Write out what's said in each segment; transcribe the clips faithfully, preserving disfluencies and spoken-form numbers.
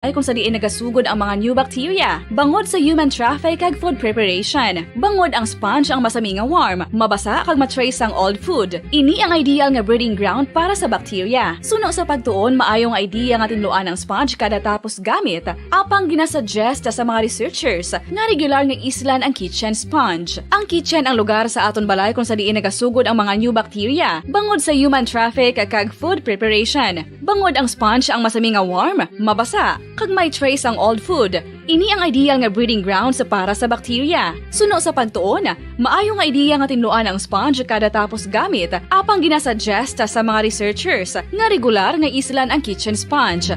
Ay kung sa diin nagasugod ang mga new bacteria, bangod sa human traffic kag food preparation. Bangod ang sponge ang masami nga warm, mabasa kag ma-trace ang old food. Ini ang ideal nga breeding ground para sa bacteria. Suno sa pagtuon, maayo nga idea nga tinluan ang sponge kada tapos gamit. Apang ginasuggest sa mga researchers nga regular nga islan ang kitchen sponge. Ang kitchen ang lugar sa aton balay kung sa diin nagasugod ang mga new bacteria, bangod sa human traffic kag food preparation. Bangod ang sponge ang masami nga warm, mabasa, kag may trace ang old food. Ini ang ideal nga breeding grounds para sa bacteria. Suno sa pagtuon, maayo nga ideya nga tinluan ang sponge kada tapos gamit, apang ginasuggest sa mga researchers nga regular nga islan ang kitchen sponge.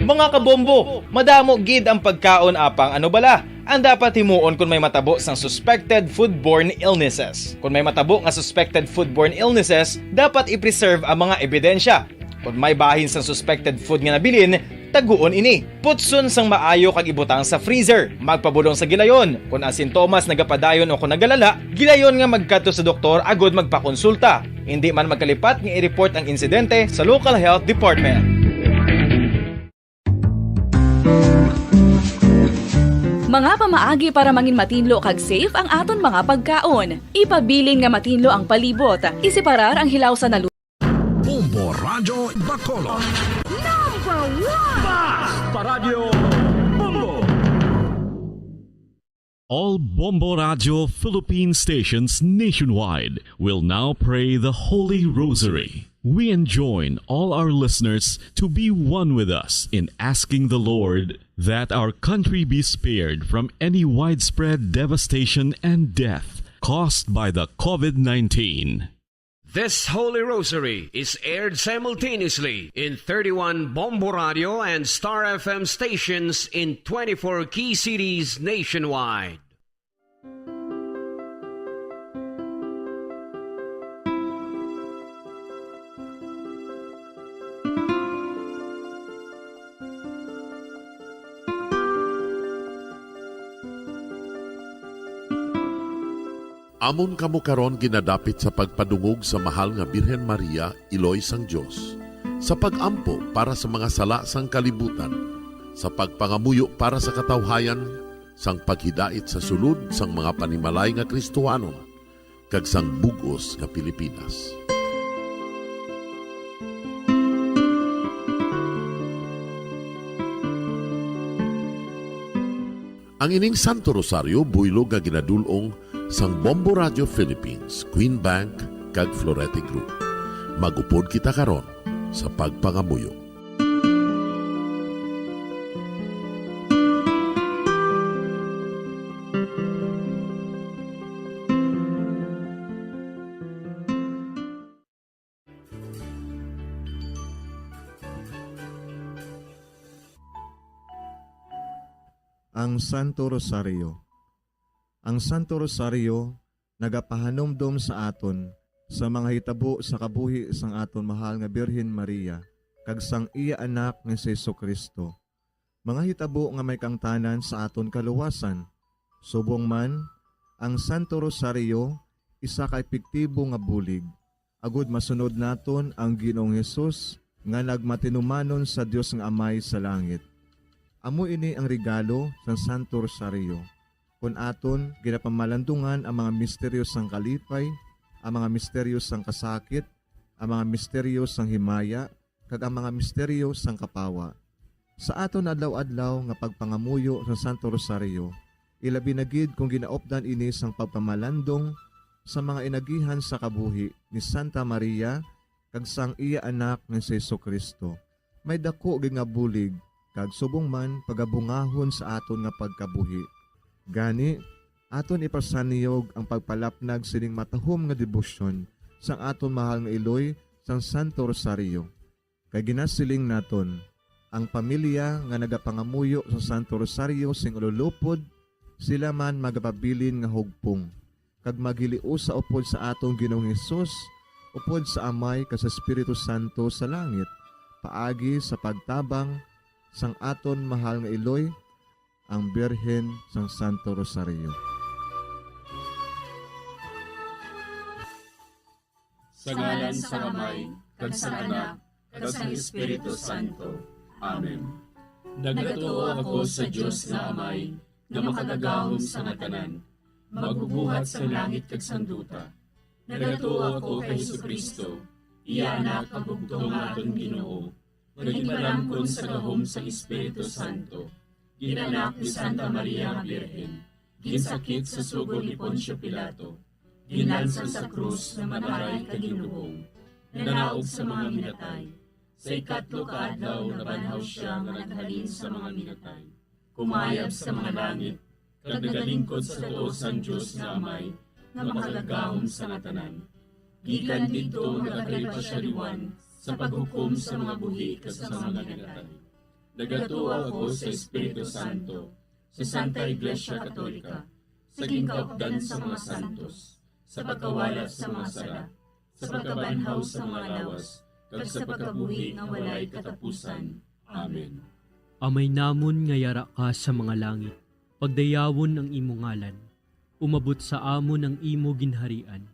Mga kabombo, madamo gid ang pagkaon apang ano bala ang dapat himuon kung may matabo sang suspected foodborne illnesses. Kung may matabo nga suspected foodborne illnesses, dapat i-preserve ang mga ebidensya. Kung may bahin sang suspected food nga nabilin, taguon ini. Putson sang maayo kag ibutang sa freezer. Magpabulong sa gilayon. Kung ang sintomas nagapadayon o kung nagalala, gilayon nga magkadto sa doktor agud magpakonsulta. Indi man magkalipat nga i-report ang insidente sa local health department. Mga pamaagi para mangin matinlo kag safe ang aton mga pagkaon. Ipabilin nga matinlo ang palibot. Iseparar ang hilaw sa nalu- Bombo Radyo Bacolod. Number one! Paradyo Bombo! All Bombo Radyo Philippine stations nationwide will now pray the Holy Rosary. We enjoin all our listeners to be one with us in asking the Lord that our country be spared from any widespread devastation and death caused by the COVID nineteen. This Holy Rosary is aired simultaneously in thirty-one Bombo Radio and Star F M stations in twenty-four key cities nationwide. Amon kamo karon ginadapit sa pagpadungog sa Mahal nga Birhen Maria, Iloy sang Dios, sa pag-ampo para sa mga sala sang kalibutan, sa pagpangamuyo para sa katawhayan, sang paghidait sa sulod sang mga panimalay nga Kristohanon, kag sang bug-os nga Pilipinas. Ang ining Santo Rosario buylog nga ginadul-ong sang Bombo Radio Philippines, Queen Bank, kag Florete Group. Mag-upod kita karon sa pagpangamuyo. Ang Santo Rosario. Ang Santo Rosario nagapahanumdom sa aton sa mga hitabo sa kabuhi sang aton mahal nga Birhen Maria kag sang iya Anak nga si Jesu-Cristo, mga hitabo nga may kaangtanan sa aton kaluwasan. Subong man, ang Santo Rosario isa ka epektibo nga bulig agud masunod naton ang Ginoong Hesus nga nagmatinumanon sa Dios nga Amay sa langit. Amo ini ang regalo sang Santo Rosario, kon aton ginapamalandungan ang mga misteryo sang kalipay, ang mga misteryo sang kasakit, ang mga misteryo sang himaya, kag ang mga misteryo sang kapawa. Sa aton adlaw-adlaw nga pagpangamuyo sa Santo Rosario, ilabi na gid kon ginaupdan ini sang pagpamalandong sa mga inagihan sa kabuhi ni Santa Maria kag sang iya Anak nga si Jesu-Cristo, may daku gid nga bulig kag subong man pagabungahon sa aton nga pagkabuhi. Gani, aton ipasaniyog ang pagpalapnag sining matahom nga debosyon sang aton mahal nga iloy sang Santo Rosario. Kay ginasiling naton, ang pamilya nga nagapangamuyo sa Santo Rosario sing ululupod, sila man magapabilin nga hugpong, kag maghiliusa upod sa aton Ginoong Hesus, upod sa Amay kag sa Espiritu Santo sa langit, paagi sa pagtabang sang aton mahal nga iloy, ang Birhen sang Santo Rosario. Sa ngalan sang Amay, kag sang Anak, kag sang Espiritu Santo. Amen. Nagatuo ako sa Dios nga Amay, nga makagagahom sa nga tanan, magbubuhat sang langit kag sang duta. Nagatuo ako kay Jesu-Cristo, iya Anak nga bugtong nga aton Ginoo, nga ginpalamkon sa gahom sang Espiritu Santo, ginanak ni Santa Maria nga Birhen, ginsakit sa sugo ni Poncio Pilato, ginlansang sa krus nga mataray kag ginlubong, nanaog sa mga minatay. Sa ikatlo ka adlaw nabanhaw sia nga naghalin sa mga minatay. Kumayab sa mga langit, kag nagalingkod sa tuo sang Dios nga Amay, nga makagagahom sa nga tanan. Gikan didto nagakalipa sia liwan sa paghukom sa mga buhi kag sa mga minatay. Nagatuo ako sa Espiritu Santo, sa Santa Iglesia Katolika, sa ginkaupdan sa mga santos, sa pagkawala sa mga sala, sa pagkabanhaw sa mga lawas, kag sa pagkabuhi nga walay katapusan. Amen. Amay namon nga yara ka sa mga langit, pagdayawon ang imo ngalan. Umabot sa amon ang imo ginharian.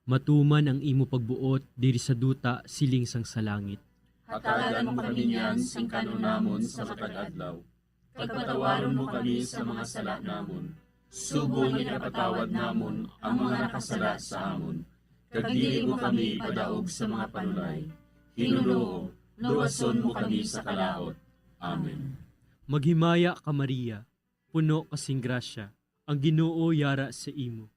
Matuman ang imo pagbuot diri sa duta siling sang sa langit. Hatagan mo kami niyan sing kan-on namon sa matag adlaw, kag patawaron mo kami sa mga sala namon, subong nga ginapatawad namon ang mga nakasala sa amon, kag dili mo kami ipadaog sa mga panulay. Hinunoo, luwason mo kami sa kalaut. Amen. Maghimaya ka, Maria, puno ka sing grasya, ang Ginoo yara sa imo.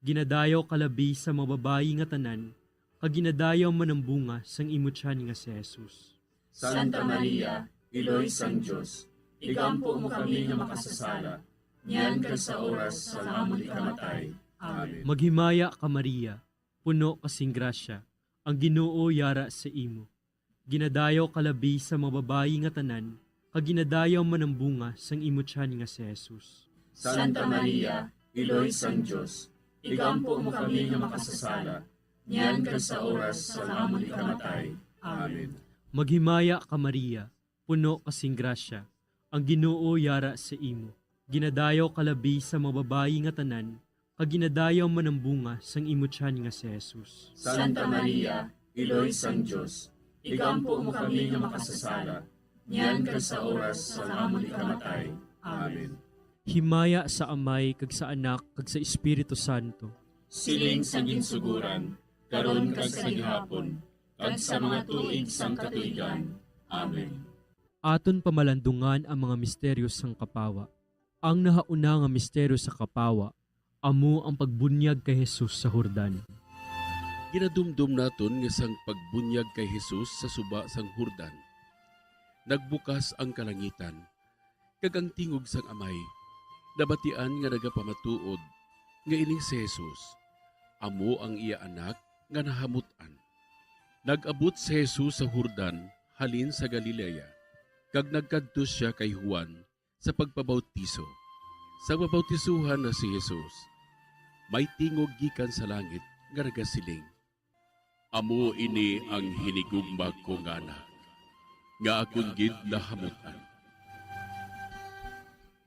Ginadayaw ka labi sa mga babayi nga tanan, kag ginadayaw man ang bunga sang imo tiyan nga si Jesus. Santa Maria, Iloy sang Dios, igampo mo kami nga makasasala, niyan kag sa oras sang amon ikamatay. Amen. Maghimaya ka, Maria, puno ka sing grasya, ang Ginoo yara sa imo. Ginadayaw ka labi sa mga babayi nga tanan, kag ginadayaw man ang bunga sang imo tiyan nga si Jesus. Santa Maria, Iloy sang Dios, igampo mo kami nga makasasala, niyan kag sa oras sang amon ikamatay. Amen. Maghimaya ka, Maria, puno ka sing grasya, ang Ginoo yara sa imo. Ginadayaw ka labi sa mga babayi nga tanan, kag ginadayaw man ang bunga sang imo tiyan nga si Jesus. Santa Maria, Iloy sang Dios, igampo mo kami nga makasasala, niyan kag sa oras sang amon ikamatay. Amen. Himaya sa Amay, kag sa Anak, kag sa Espiritu Santo. Siling sa ginsugoran, karon kag sa gihapon, kag sa mga tuig sang katuigan. Amen. Aton pamalandungan ang mga misteryo sang kapawa. Ang nahauna nga misteryo sa kapawa amo ang pagbunyag kay Jesus sa Jordan. Ginadumdom naton nga sang pagbunyag kay Jesus sa suba sang Jordan, nagbukas ang kalangitan, kag ang tingog sang Amay nabatian nga nagapamatuod nga ini si Jesus amo ang iya Anak nga nahamut-an. Nag-abot si Jesus sa Jordan halin sa Galilea, kag nagkadto sia kay Juan sa pagpabautiso. Sa pabautisohan na si Jesus, may tingog gikan sa langit nga nagasiling, "Amo ini ang hinigugma ko nga Anak, nga akon gid nahamut-an."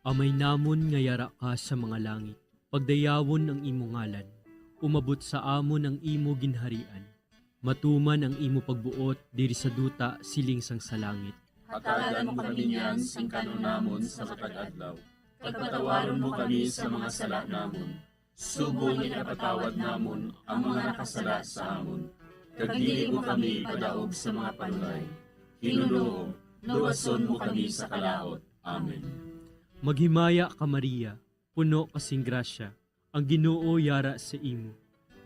Amay namon nga yara ka sa mga langit, pagdayawon ang imo ngalan. Umabot sa amon ang imo ginharian. Matuman ang imo pagbuot diri sa duta siling sang sa langit. Hatagan mo kami niyan sing kan-on namon sa matag adlaw, kag patawaron mo kami sa mga sala namon, subong nga ginapatawad namon ang mga nakasala sa amon, kag dili mo kami ipadaog sa mga panulay. Hinunoo, luwason mo kami sa kalaut. Amen. Maghimaya ka, Maria, puno ka sing grasya, ang Ginoo yara sa imo.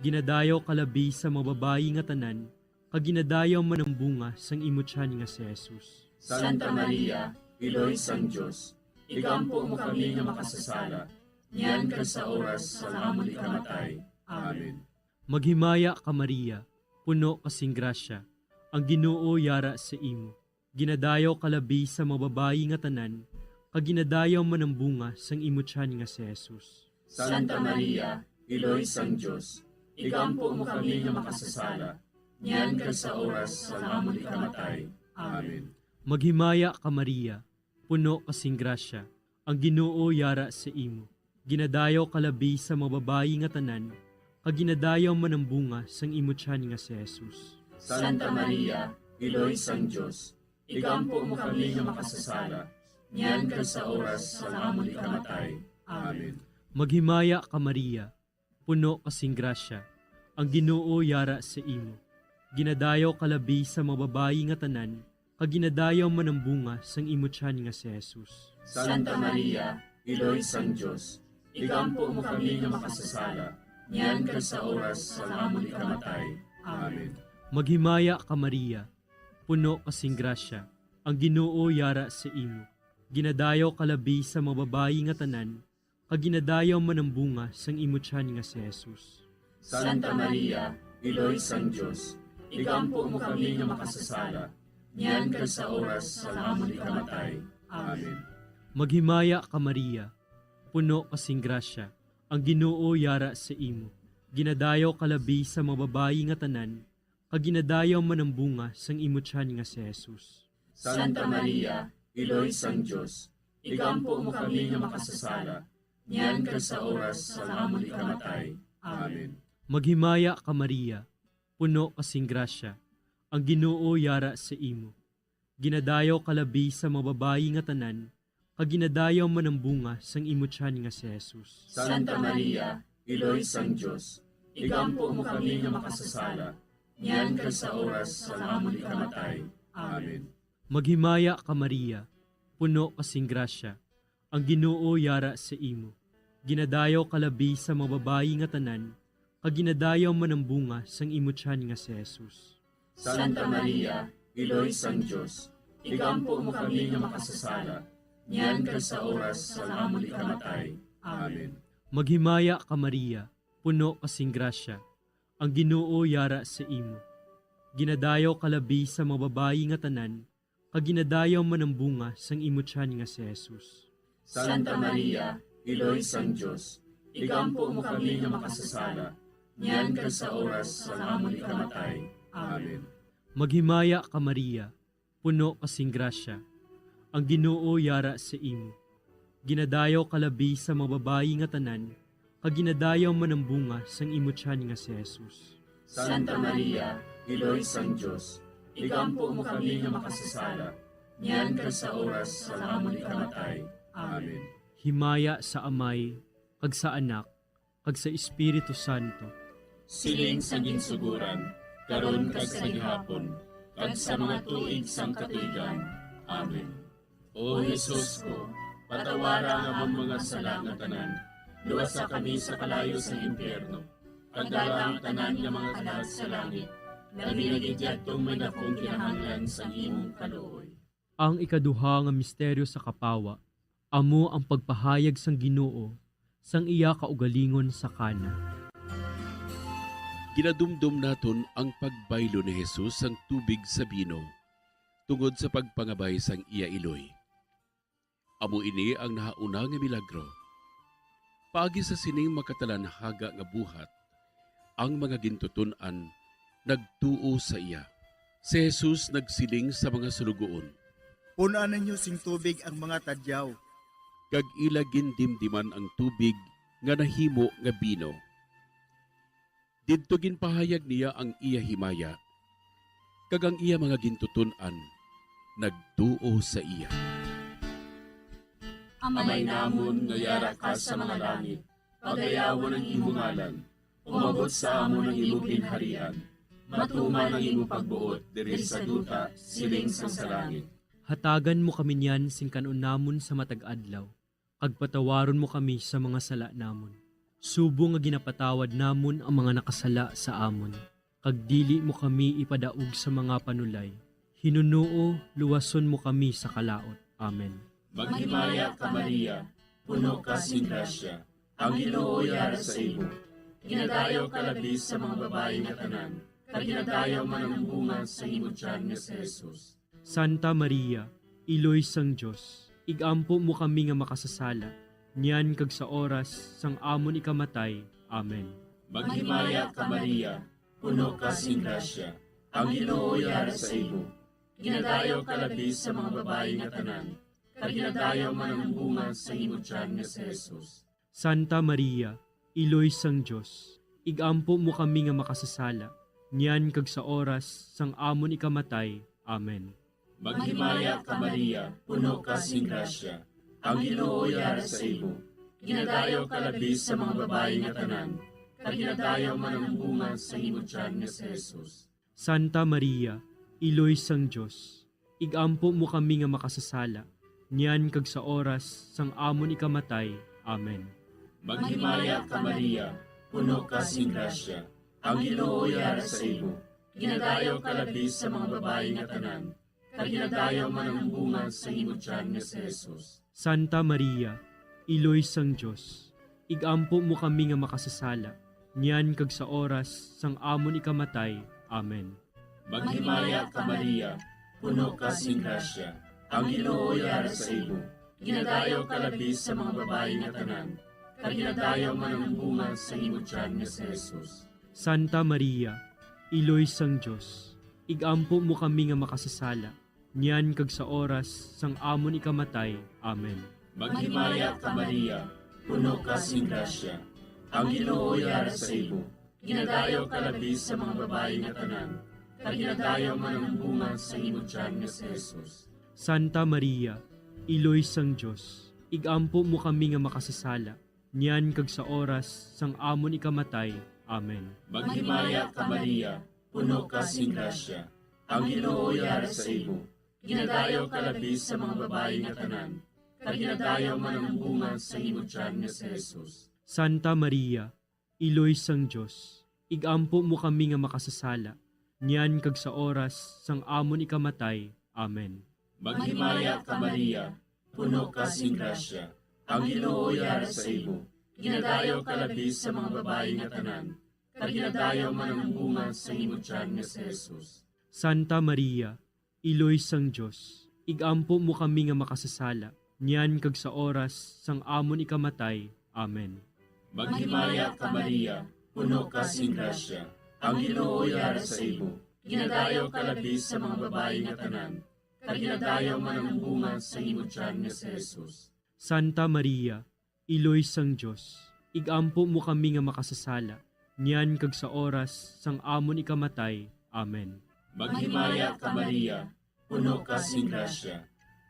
Ginadayaw ka labi sa mga babayi nga tanan, kag ginadayaw man ang bunga sang imo tiyan nga si Jesus. Santa Maria, Iloy sang Dios, igampo mo kami nga makasasala, niyan kag sa oras sang amon ikamatay. Amen. Maghimaya ka, Maria, puno ka sing grasya, ang Ginoo yara sa imo. Ginadayaw ka labi sa mga babayi nga tanan, kag ginadayaw man ang bunga sang imo tiyan nga si Jesus. Santa Maria, Iloy sang Dios, igampo mo kami nga makasasala, niyan kag sa oras sang amon ikamatay. Amen. Maghimaya ka, Maria, puno ka sing grasya, ang Ginoo yara sa imo. Ginadayaw ka labi sa mga babayi nga tanan, kag ginadayaw man ang bunga sang imo tiyan nga si Jesus. Santa Maria, Iloy sang Dios, igampo mo kami nga makasasala, niyan kag sa oras sang amon ikamatay. Amen. Maghimaya ka, Maria, puno ka sing grasya, ang Ginoo yara sa imo. Ginadayaw ka labi sa mga babayi nga tanan, kag ginadayaw man ang bunga sang imo tiyan nga si Jesus. Santa Maria, Iloy sang Dios, igampo mo kami nga makasasala, niyan kag sa oras sang amon ikamatay. Amen. Maghimaya ka, Maria, puno ka sing grasya, ang Ginoo yara sa imo. Ginadayaw ka labi sa mga babayi nga tanan, kag ginadayaw man ang bunga sang imo tiyan nga si Jesus. Santa Maria, Iloy sang Dios, igampo mo kami nga makasasala, niyan kag sa oras sang amon ikamatay. Amen. Maghimaya ka, Maria, puno ka sing grasya, ang Ginoo yara sa imo. Ginadayaw ka labi sa mga babayi nga tanan, kag ginadayaw man ang bunga sang imo tiyan nga si Jesus. Santa Maria, Iloy sang Dios, igampo mo kami nga makasasala, niyan kag sa oras sang amon ikamatay. Amen. Maghimaya ka, Maria, puno ka sing grasya, ang Ginoo yara sa imo. Ginadayaw ka labi sa mga babayi nga tanan, kag ginadayaw man ang bunga sang imo tiyan nga si Jesus. Santa Maria, Iloy sang Dios, igampo mo kami nga makasasala, niyan kag sa oras sang amon ikamatay. Amen. Maghimaya ka, Maria, puno ka sing grasya, ang Ginoo yara sa imo. Ginadayaw ka labi sa mga babayi nga tanan, kag ginadayaw man ang bunga sang imo tiyan nga si Jesus. Santa Maria, Iloy sang Dios, igampo mo kami nga makasasala, niyan kag sa oras sang amon ikamatay. Amen. Maghimaya ka, Maria, puno ka sing grasya, ang Ginoo yara sa imo. Ginadayaw ka labi sa mga babayi nga tanan, kag ginadayaw man ang bunga sang imo tiyan nga si Jesus. Santa Maria, Iloy sang Dios, igampo mo kami nga makasasala, niyan kag sa oras sang amon ikamatay. Amen. Maghimaya ka, Maria, puno ka sing grasya, ang Ginoo yara sa imo. Ginadayaw ka labi sa mga babayi nga tanan, kag ginadayaw man ang bunga sang imo tiyan nga si Jesus. Santa Maria, Iloy sang Dios, igampo mo kami nga makasasala, niyan kag sa oras sang amon ikamatay. Amen. Himaya sa Amay, kag sa Anak, kag sa Espiritu Santo. Siling sa ginsuguran, karon kag sa gihapon, kag sa mga tuig sang katuigan. Amen. O Jesus ko, patawara ang amon mga sala nga tanan, luwasa kami sa kalayo sa impyerno, kag dala ang tanan nga mga kalag sa langit, labi na gid yadtong may dakong kinahanglan sang imong kaluoy. Ang ikaduha nga misteryo sa kapawa amo ang pagpahayag sang Ginoo sang iya kaugalingon sa Cana. Ginadumdom naton ang pagbaylo ni Jesus sang tubig sa bino tungod sa pagpangabay sang iya iloy. Amo ini ang nahauna nga milagro. Paagi sa sining makatalanhaga nga buhat, ang mga gintuton-an nagtuo sa iya. Si Jesus nagsiling sa mga suloguon, "Pun-an ninyo sing tubig ang mga tadyaw." Kag ila gindimdiman ang tubig nga nahimo nga bino. Didto ginpahayag niya ang iya himaya, kag ang iya mga gintuton-an nagtuo sa iya. Amay namon nga yara ka sa mga langit, pagayawon ang imo ngalan. Umabot sa amon ang imo ginharian. Matuman ang imo pagbuot diri sa duta, siling sang sa langit. Hatagan mo kami niyan sing kan-on namon sa matag adlaw, kag patawaron mo kami sa mga sala namon, subong nga ginapatawad namon ang mga nakasala sa amon, kag dili mo kami ipadaog sa mga panulay. Hinunoo, luwason mo kami sa kalaut. Amen. Maghimaya ka, Maria, puno ka sing grasya, ang Ginoo yara sa imo. Ginadayaw ka labi sa mga babayi nga tanan, kag ginadayaw man ang bunga sa imo tiyan nga si Jesus. Santa Maria, Iloy sang Dios, ig-ampo mo kami nga makasasala, niyan kag sa oras sang amon ikamatay. Amen. Maghimaya ka, Maria, puno ka sing grasya, ang Ginoo yara sa imo. Ginadayaw ka labi sa mga babayi nga tanan, kag ginadayaw man ang bunga sa imo tiyan nga si Jesus. Santa Maria, Iloy sang Dios, ig-ampo mo kami nga makasasala, niyan kag sa oras sang amon ikamatay. Amen. Maghimaya ka, Maria, puno ka sing grasya. Ang Ginoo yara sa imo. Ginadayaw ka labi sa mga babayi nga tanan, kag ginadayaw man ang bunga sa imo tiyan nga si Jesus. Santa Maria, Iloy sang Dios, ig-ampo mo kami nga makasasala, niyan kag sa oras sang amon ikamatay. Amen. Maghimaya ka, Maria, puno ka sing grasya. Ang Ginoo yara sa imo. Ginadayaw ka labi sa mga babayi nga tanan, kag ginadayaw man ang bunga sa imo tiyan nga si Jesus. Santa Maria, Iloy sang Dios, ig-ampo mo kami nga makasasala, niyan kag sa oras sang amon ikamatay. Amen. Maghimaya ka, Maria, puno ka sing grasya. Ang Ginoo yara sa imo. Ginadayaw ka labi sa mga babayi nga tanan, kag ginadayaw man ang bunga sa imo tiyan nga si Jesus. Santa Maria, Iloy sang Dios, ig-ampo mo kami nga makasasala, niyan kag sa oras sang amon ikamatay. Amen. Maghimaya ka, Maria, puno ka sing grasya. Ang Ginoo yara sa imo. Ginadayaw ka labi sa mga babayi nga tanan, kag ginadayaw man ang bunga sa imo tiyan nga si Jesus. Santa Maria, Iloy sang Dios, ig-ampo mo kami nga makasasala, niyan kag sa oras sang amon ikamatay. Amen. Maghimaya ka, Maria, puno ka sing grasya. Ang Ginoo yara sa imo. Ginadayaw ka labi sa mga babayi nga tanan, kag ginadayaw man ang bunga sa imo tiyan nga si Jesus. Santa Maria, Iloy sang Dios, ig-ampo mo kami nga makasasala, niyan kag sa oras sang amon ikamatay. Amen. Maghimaya ka, Maria, puno ka sing grasya. Ang Ginoo yara sa imo. Ginadayaw ka labi sa mga babayi nga tanan, kag ginadayaw man ang bunga sa imo tiyan nga si Jesus. Santa Maria, Iloy sang Dios, ig-ampo mo kami nga makasasala, niyan kag sa oras sang amon ikamatay. Amen. Maghimaya ka, Maria, puno ka sing grasya. Ang Ginoo yara sa imo. Ginadayaw ka labi sa mga babayi nga tanan, kag ginadayaw man ang bunga sa imo tiyan nga si Jesus. Santa Maria, Iloy sang Dios, ig-ampo mo kami nga makasasala, niyan kag sa oras sang amon ikamatay. Amen. Maghimaya ka, Maria, puno ka sing grasya.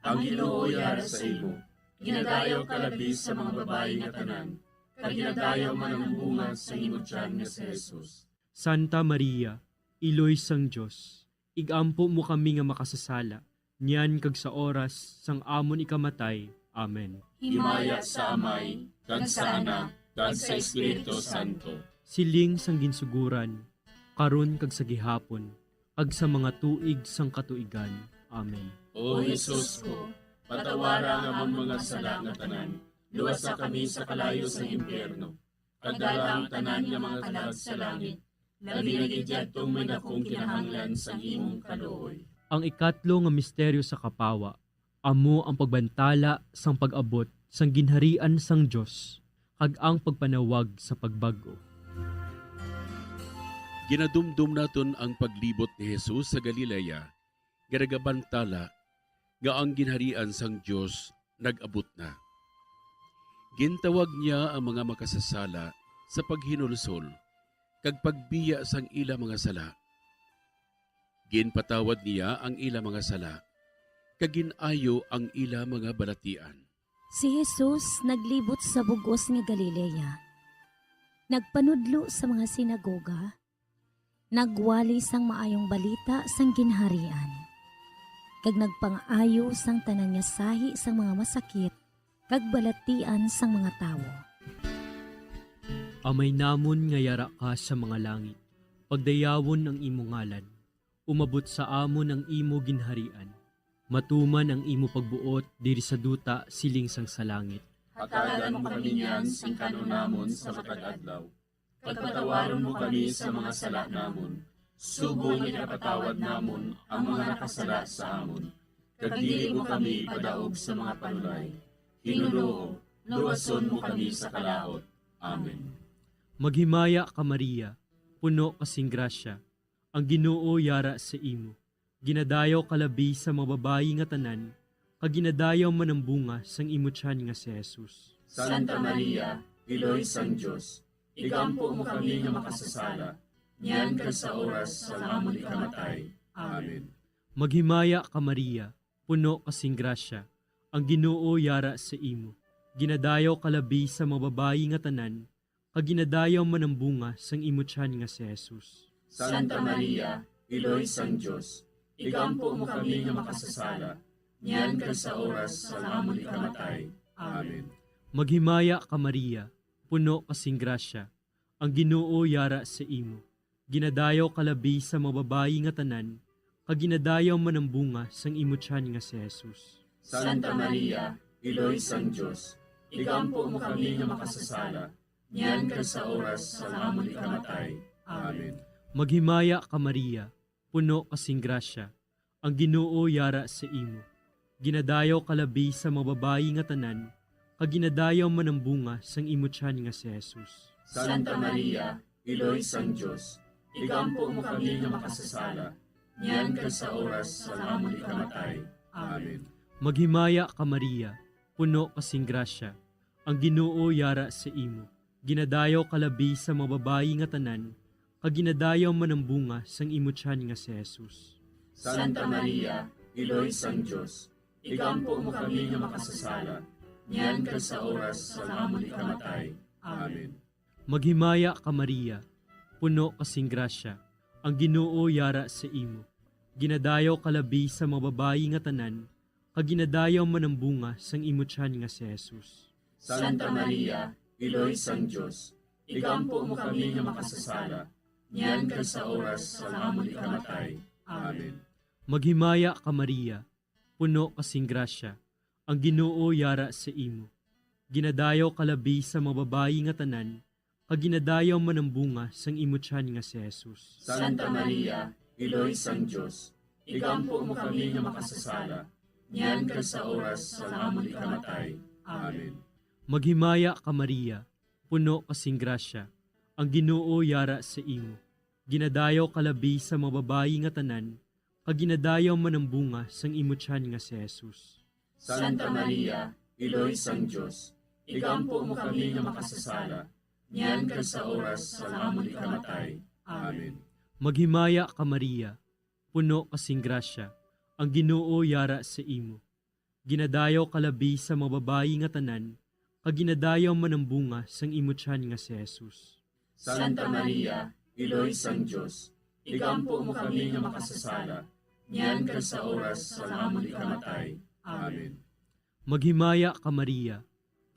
Ang Ginoo yara sa imo. Ginadayaw ka labi sa mga babayi nga tanan, kag ginadayaw man ang bunga sa imo tiyan nga si Jesus. Santa Maria, Iloy sang Dios, ig-ampo mo kami nga makasasala, niyan kag sa oras sang amon ikamatay. Amen. Himaya sa Amay, kag sa Anak, kag sa Espiritu Santo. Siling sang ginsuguran, karon kag sa gihapon, kag sa mga tuig sang katuigan. Amen. O Jesus ko, patawara ang amon mga sala nga tanan, luwasa kami sa kalayo sang impyerno, kag dala ang tanan nga mga kalag sa langit, labi na gid yadtong may dakong kinahanglan sang imong kaluoy. Ang ikatlo nga misteryo sa kapawa, amo ang pagbantala sang pag-abot sang ginharian sang Dios, kag ang pagpanawag sa pagbag-o. Ginadumdom naton ang paglibot ni Jesus sa Galilea nga nagabantala nga ang ginharian sang Dios nag-abot na. Gintawag niya ang mga makasasala sa paghinulsol kag pagbiya sang ila mga sala. Ginpatawad niya ang ila mga sala, kag gin-ayo ang ila mga balatian. Si Jesus naglibot sa bug-os nga Galilea. Nagpanudlo sa mga sinagoga, nagwali sang maayong balita sang Ginharian, kag nagpangaayo sang tanan nga sahi sang mga masakit kag balatian sang mga tawo. Amay namon nga yara ka sa mga langit, pagdayawon ang imo ngalan. Umabot sa amon ang imo ginharian. Matuman ang imo pagbuot diri sa duta siling sang sa langit. Hatagan mo kami niyan sing kan-on namon sa matag adlaw. Kag patawaron mo kami sa mga sala namon, subong nga ginapatawad namon ang mga nakasala sa amon. Kag dili mo kami ipadaog sa mga panulay. Ginoo, luwason mo kami sa kalaut. Amen. Maghimaya ka, Maria, puno ka sing grasya, ang Ginoo yara sa imo. Ginadayaw ka labi sa mga babayi nga tanan, kag ginadayaw man ang bunga sang imo tiyan nga si Jesus. Santa Maria, Iloy sang Dios, igampo mo kami nga makasasala, niyan kag sa oras sang amon ikamatay. Amen. Maghimaya ka, Maria, puno ka sing grasya, ang Ginoo yara sa imo. Ginadayaw ka labi sa mga babayi nga tanan, kag ginadayaw man ang bunga sang imo tiyan nga si Jesus. Santa Maria, Iloy sang Dios, igampo mo kami nga makasasala, niyan kag sa oras sang amon ikamatay. Amen. Maghimaya ka, Maria, puno ka sing grasya, ang Ginoo yara sa imo. Ginadayaw ka labi sa mga babayi nga tanan, kag ginadayaw man ang bunga sang imo tiyan nga si Jesus. Santa Maria, Iloy sang Dios, igampo mo kami nga makasasala, niyan kag sa oras sang amon ikamatay. Amen. Maghimaya ka, Maria, puno ka sing grasya, ang Ginoo yara sa imo. Ginadayaw ka labi sa mga babayi nga tanan, kag ginadayaw man ang bunga sang imo tiyan nga si Jesus. Santa Maria, Iloy sang Dios, igampo mo kami nga makasasala, niyan kag sa oras sang amon ikamatay. Amen. Maghimaya ka, Maria, puno ka sing grasya, ang Ginoo yara sa imo. Ginadayaw ka labi sa mga babayi nga tanan, kag ginadayaw man ang bunga sang imo tiyan nga si Jesus. Santa Maria, Iloy sang Dios, igampo mo kami nga makasasala, niyan kag sa oras sang amon ikamatay. Amen. Maghimaya ka, Maria, puno ka sing grasya, ang Ginoo yara sa imo. Ginadayaw ka labi sa mga babayi nga tanan, kag ginadayaw man ang bunga sang imo tiyan nga si Jesus. Santa Maria, Iloy sang Dios, igampo mo kami nga makasasala, niyan kag sa oras sang amon ikamatay. Amen. Maghimaya ka, Maria, puno ka sing grasya, ang Ginoo yara sa imo. Ginadayaw ka labi sa mga babayi nga tanan, kag ginadayaw man ang bunga sang imo tiyan nga si Jesus. Santa Maria, Iloy sang Dios, igampo mo kami nga makasasala, niyan kag sa oras sang amon ikamatay. Amen. Maghimaya ka, Maria, puno ka sing grasya, ang Ginoo yara sa imo. Ginadayaw ka labi sa mga babayi nga tanan, kag ginadayaw man ang bunga sang imo tiyan nga si Jesus. Santa Maria, Iloy sang Dios, igampo mo kami nga makasasala, niyan kag sa oras sang amon ikamatay. Amen. Maghimaya ka, Maria, puno ka sing grasya, ang Ginoo yara sa imo. Ginadayaw ka labi sa mga babayi nga tanan, kag ginadayaw man ang bunga sang imo tiyan nga si Jesus. Santa Maria, Iloy sang Dios, igampo mo kami nga makasasala, niyan kag sa oras sang amon ikamatay. Amen. Maghimaya ka, Maria,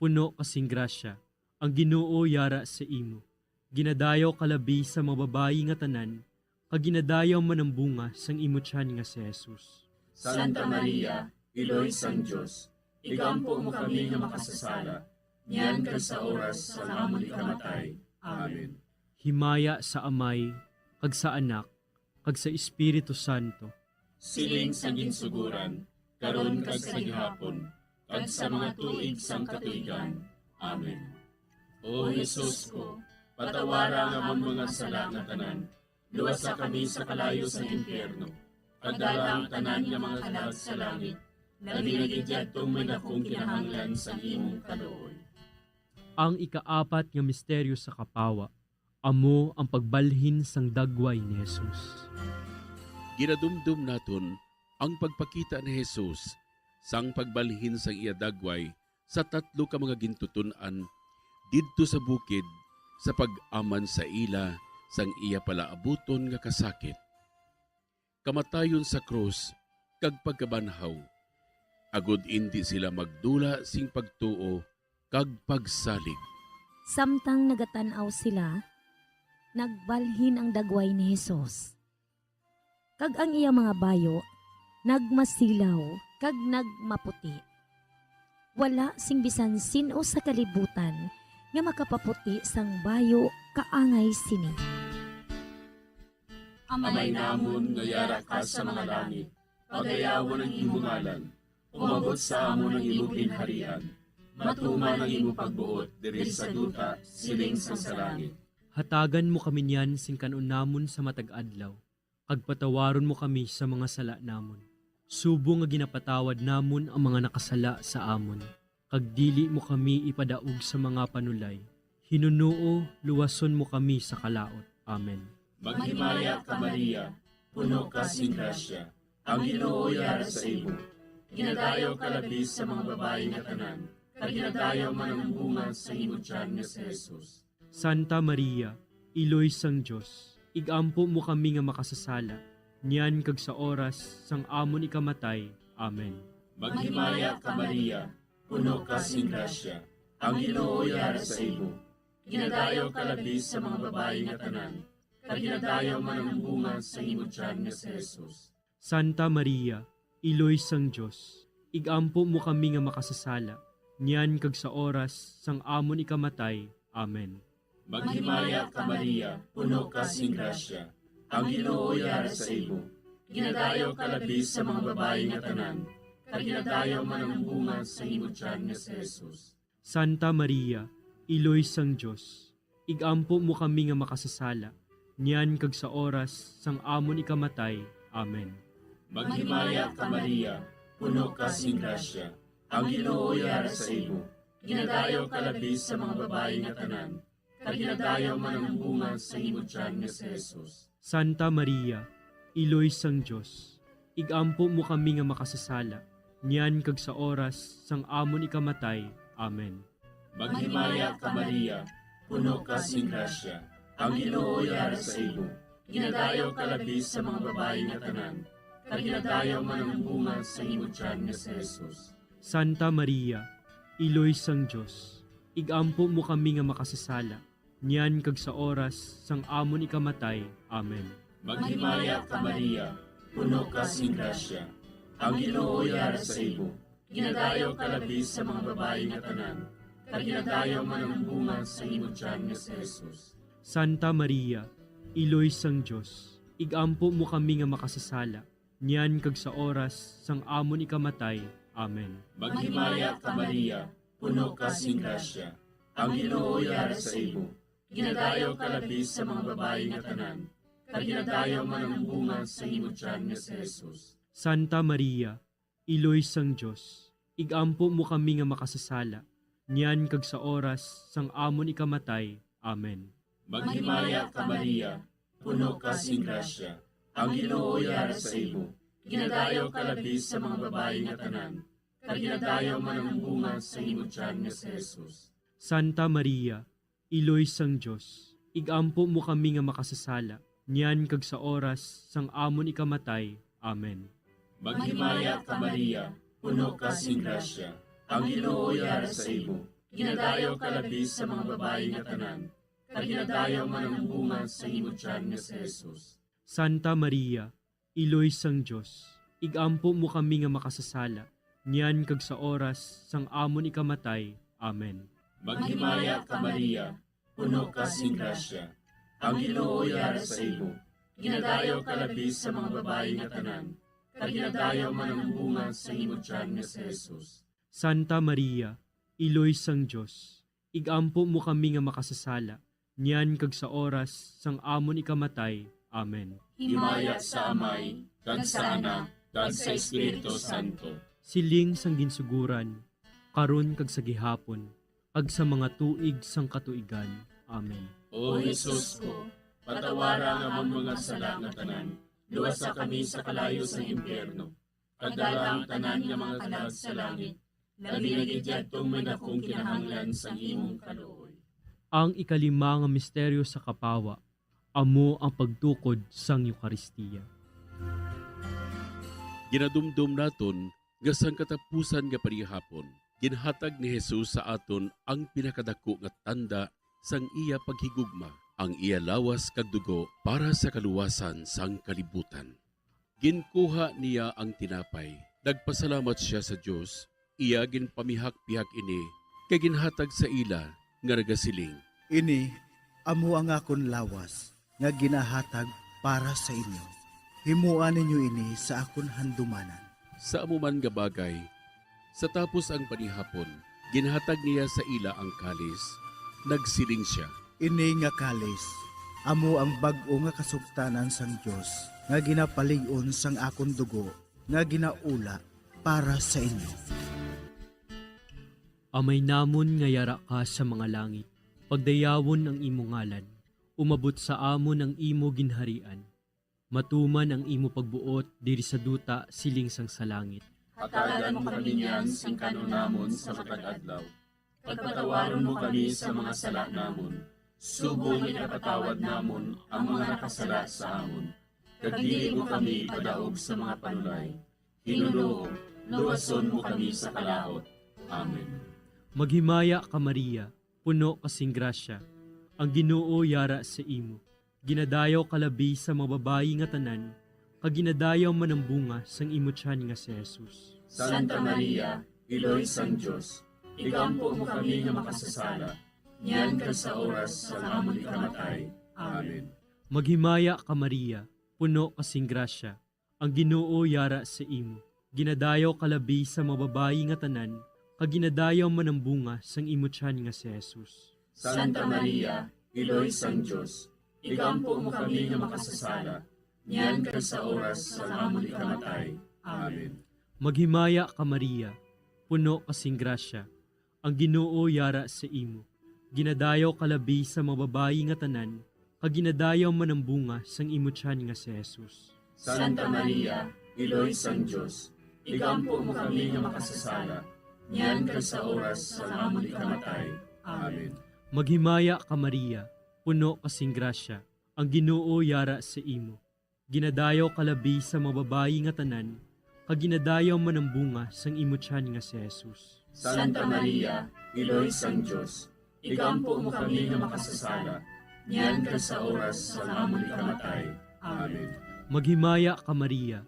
puno ka sing grasya, ang Ginoo yara sa imo. Ginadayaw ka labi sa mga babayi nga tanan, kag ginadayaw man ang bunga sang imo tiyan nga si Jesus. Santa Maria, Iloy sang Dios, igampo mo kami nga makasasala, niyan kag sa oras sang amon ikamatay. Amen. Himaya sa Amay, kag sa Anak, kag sa Espiritu Santo. Siling sa ginsuguran, karon kag sa gihapon, kag sa mga tuig sang katuigan. Amen. O Jesus ko, patawara ang amon mga sala nga tanan, luwasa kami sa kalayo sang impyerno, kag dala ang tanan nga mga kalag sa langit, labi na gid yadtong may dakong kinahanglan sang imong kaluoy. Ang ikaapat nga misteryo sa kapawa, amo ang pagbalhin sang dagway ni Jesus. Ginadumdom naton ang pagpakita ni Jesus sang pagbalhin sang iya dagway sa tatlo ka mga gintuton-an didto sa bukid sa pag-aman sa ila sang iya palaabuton nga kasakit, kamatayon sa krus, kag pagkabanhaw, agod indi sila magdula sing pagtuo kag pagsalig. Samtang nagatan-aw sila, nagbalhin ang dagway ni Jesus, kag ang iya mga bayo nagmasilaw kag nagmaputi. Wala sing bisan sin-o sa kalibutan nga makapaputi sang bayo kaangay sini. Amay namon nga yara ka sa mga langit, pagayawon ang imo ngalan. Umabot sa amon ang imo ginharian. Matuman ang imo pagbuot diri sa duta, siling sang sa langit. Hatagan mo kami niyan sing kan-on namon sa matag adlaw, kag patawaron mo kami sa mga sala namon, subong nga ginapatawad namon ang mga nakasala sa amon. Kag dili mo kami ipadaog sa mga panulay. Hinunoo, luwason mo kami sa kalaut. Amen. Maghimaya ka, Maria, puno ka sing grasya, Ang Ginoo yara sa imo. Ginadayaw ka labi sa mga babayi nga tanan, kag ginadayaw man ang bunga sa imo tiyan nga si Jesus. Santa Maria, Iloy sang Dios, ig-ampo mo kami nga makasasala, niyan kag sa oras sang amon ikamatay. Amen. Maghimaya ka, Maria, puno ka sing grasya, ang Ginoo yara sa imo. Ginadayaw ka labi sa mga babayi nga tanan, kag ginadayaw man ang bunga sa imo tiyan nga si Jesus. Santa Maria, Iloy sang Dios, ig-ampo mo kami nga makasasala, niyan kag sa oras sang amon ikamatay. Amen. Maghimaya ka, Maria, puno ka sing grasya, ang Ginoo yara sa imo. Ginadayaw ka labi sa mga babayi nga tanan, kag ginadayaw man ang bunga sa imo tiyan nga si Jesus. Santa Maria, Iloy sang Dios, ig-ampo mo kami nga makasasala, niyan kag sa oras sang amon ikamatay. Amen. Maghimaya ka, Maria, puno ka sing grasya, ang Ginoo yara sa imo. Ginadayaw ka labi sa mga babayi nga tanan, kag ginadayaw man ang bunga sa imo tiyan nga si Jesus. Santa Maria, Iloy sang Dios, ig-ampo mo kami nga makasasala, niyan kag sa oras sang amon ikamatay. Amen. Maghimaya ka, Maria, puno ka sing grasya, ang Ginoo yara sa imo. Ginadayaw ka labi sa mga babayi nga tanan, kag ginadayaw man ang bunga sa imo tiyan nga si Jesus. Santa Maria, Iloy sang Dios, ig-ampo mo kami nga makasasala, niyan kag sa oras sang amon ikamatay. Amen. Maghimaya ka, Maria, puno ka sing grasya, ang Ginoo yara sa imo. Ginadayaw ka labi sa mga babayi nga tanan, kag ginadayaw man ang bunga sa imo tiyan nga si Jesus. Santa Maria, Iloy sang Dios, ig-ampo mo kami nga makasasala, niyan kag sa oras sang amon ikamatay. Amen. Maghimaya ka, Maria, puno ka sing grasya, ang Ginoo yara sa imo. Ginadayaw ka labi sa mga babayi nga tanan, kag ginadayaw man ang bunga sa imo tiyan nga si Jesus. Santa Maria, Iloy sang Dios, ig-ampo mo kami nga makasasala, niyan kag sa oras sang amon ikamatay. Amen. Maghimaya ka, Maria, puno ka sing grasya, ang Ginoo yara sa imo. Ginadayaw ka labi sa mga babayi nga tanan, kag ginadayaw man ang bunga sa imo tiyan nga si Jesus. Santa Maria, Iloy sang Dios, ig-ampo mo kami nga makasasala, niyan kag sa oras sang amon ikamatay. Amen. Maghimaya ka, Maria, puno ka sing grasya, ang Ginoo yara sa imo. Ginadayaw ka labi sa mga babayi nga tanan, kag ginadayaw man ang bunga sa imo tiyan nga si Jesus. Santa Maria, Iloy sang Dios, ig-ampo mo kami nga makasasala, niyan kag sa oras sang amon ikamatay. Amen. Maghimaya ka, Maria, puno ka sing grasya, ang Ginoo yara sa imo. Ginadayaw ka labi sa mga babayi nga tanan, kag ginadayaw man ang bunga sa imo tiyan nga si Jesus. Santa Maria, Iloy sang Dios, ig-ampo mo kami nga makasasala, niyan kag sa oras sang amon ikamatay. Amen. Himaya sa Amay, kag sa Anak, kag sa Espiritu Santo. Siling sang ginsuguran, karon kag sa gihapon, kag sa mga tuig sang katuigan. Amen. O Jesus ko, patawara ang amon mga sala nga tanan, luwasa kami sa kalayo sang impyerno, kag dala ang tanan nga mga kalag sa langit, labi na gid yadtong may dakong kinahanglan sang imong kaluoy. Ang ikalima nga misteryo sa kapawa, amo ang pagtukod sang Eukaristia. Ginadumdom naton nga sang katapusan nga panihapon, ginhatag ni Jesus sa aton ang pinakadako nga tanda sang iya paghigugma, ang iya lawas kag dugo para sa kaluwasan sang kalibutan. Ginkuha niya ang tinapay, nagpasalamat sia sa Dios, iya ginpamihak-pihak ini, kag ginhatag sa ila, nga nagasiling, "Ini amo ang akon lawas nga ginahatag para sa inyo. Himoa ninyo ini sa akon handumanan." Sa amo man nga bagay, sa tapos ang panihapon, ginhatag niya sa ila ang kalis. Nagsiling sia, "Ini nga kalis, amo ang bag-o nga kasugtanan sang Dios, nga ginapalig-on sang akon dugo, nga ginaula para sa inyo." Amay namon nga yara ka sa mga langit, pagdayawon ang imo ngalan, umabot sa amon ang imo ginharian. Matuman ang imo pagbuot diri sa duta siling sang sa langit. Hatagan mo kami niyan sing kan-on namon sa matag adlaw. Pagpatawaron mo kami sa mga sala namon, subong nga ginapatawad namon ang mga nakasala sa amon. Kag dili mo kami ipadaog sa mga panulay. Ginoo, luwason mo kami sa kalaut. Amen. Maghimaya ka, Maria, puno ka sing grasya. Ang Ginoo yara sa imo. Ginadayaw ka labi sa mga babayi nga tanan, kag ginadayaw man ang bunga sang imo tiyan nga si Jesus. Santa Maria, Iloy sang Dios, igampo mo kami nga makasasala, niyan kag sa oras sang amon ikamatay. Amen. Maghimaya ka, Maria, puno ka sing grasya. Ang Ginoo yara sa imo. Ginadayaw ka labi sa mga babayi nga tanan, kag ginadayaw man ang bunga sang imo tiyan nga si Jesus. Santa Maria, Iloy sang Dios, igampo mo kami nga makasasala, niyan kag sa oras sang amon ikamatay. Amen. Maghimaya ka, Maria, puno ka sing grasya. Ang Ginoo yara sa imo. Ginadayaw ka labi sa mga babayi nga tanan, kag ginadayaw man ang bunga sang imo tiyan nga si Jesus. Santa Maria, Iloy sang Dios, igampo mo kami nga makasasala, niyan kag sa oras sang amon ikamatay. Amen. Maghimaya ka, Maria, puno ka sing grasya. Ang Ginoo yara sa imo. Ginadayaw ka labi sa mga babayi nga tanan, kag ginadayaw man ang bunga sang imo tiyan nga si Jesus. Santa Maria, Iloy sang Dios, igampo mo kami nga makasasala, niyan kag sa oras sang amon ikamatay. Amen. Maghimaya ka, Maria,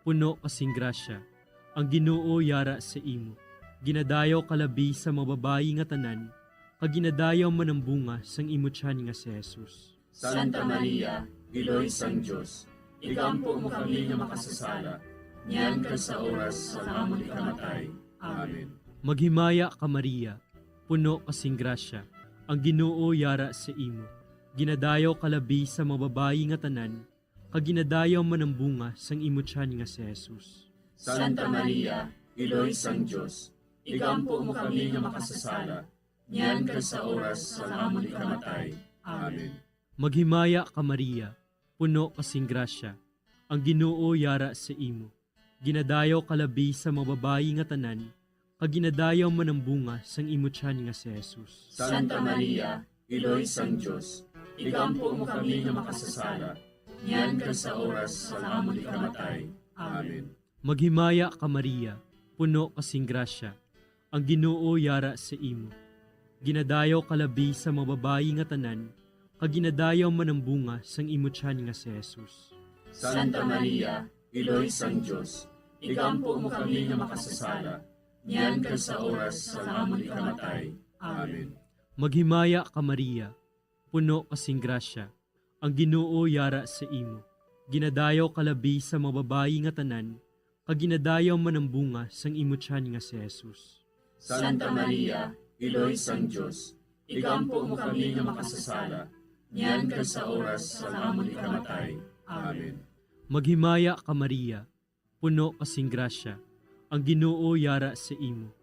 puno ka sing grasya, ang Ginoo yara sa imo. Ginadayaw ka labi sa mga babayi nga tanan, kag ginadayaw man ang bunga sang imo tiyan nga si Jesus. Santa Maria, Iloy sang Dios, igampo mo kami nga makasasala, niyan kag sa oras sang amon ikamatay. Amen. Maghimaya ka, Maria, puno ka sing grasya, ang Ginoo yara sa imo. Ginadayaw ka labi sa mga babayi nga tanan, kag ginadayaw man ang bunga sang imo tiyan nga si Jesus. Santa Maria, Iloy sang Dios, igampo mo kami nga makasasala, niyan kag sa oras sang amon ikamatay. Amen. Maghimaya ka, Maria, puno ka sing grasya, ang Ginoo yara sa imo. Ginadayaw ka labi sa mga babayi nga tanan, kag ginadayaw man ang bunga sang imo tiyan nga si Jesus. Santa Maria, Iloy sang Dios, igampo mo kami nga makasasala, niyan kag sa oras sang amon ikamatay. Amen. Maghimaya ka, Maria, puno ka sing grasya, ang Ginoo yara sa imo. Ginadayaw ka labi sa mga babayi nga tanan, kag ginadayaw man ang bunga sang imo tiyan nga si Jesus. Santa Maria, Iloy sang Dios, igampo mo kami nga makasasala, niyan kag sa oras sang amon ikamatay. Amen. Maghimaya ka, Maria, puno ka sing grasya, ang Ginoo yara sa imo. Ginadayaw ka labi sa mga babayi nga tanan, kag ginadayaw man ang bunga sang imo tiyan nga si Jesus. Santa Maria, Iloy sang Dios, igampo mo kami nga makasasala, niyan kag sa oras sang amon ikamatay. Amen. Maghimaya ka, Maria, puno ka sing grasya, ang Ginoo yara sa imo.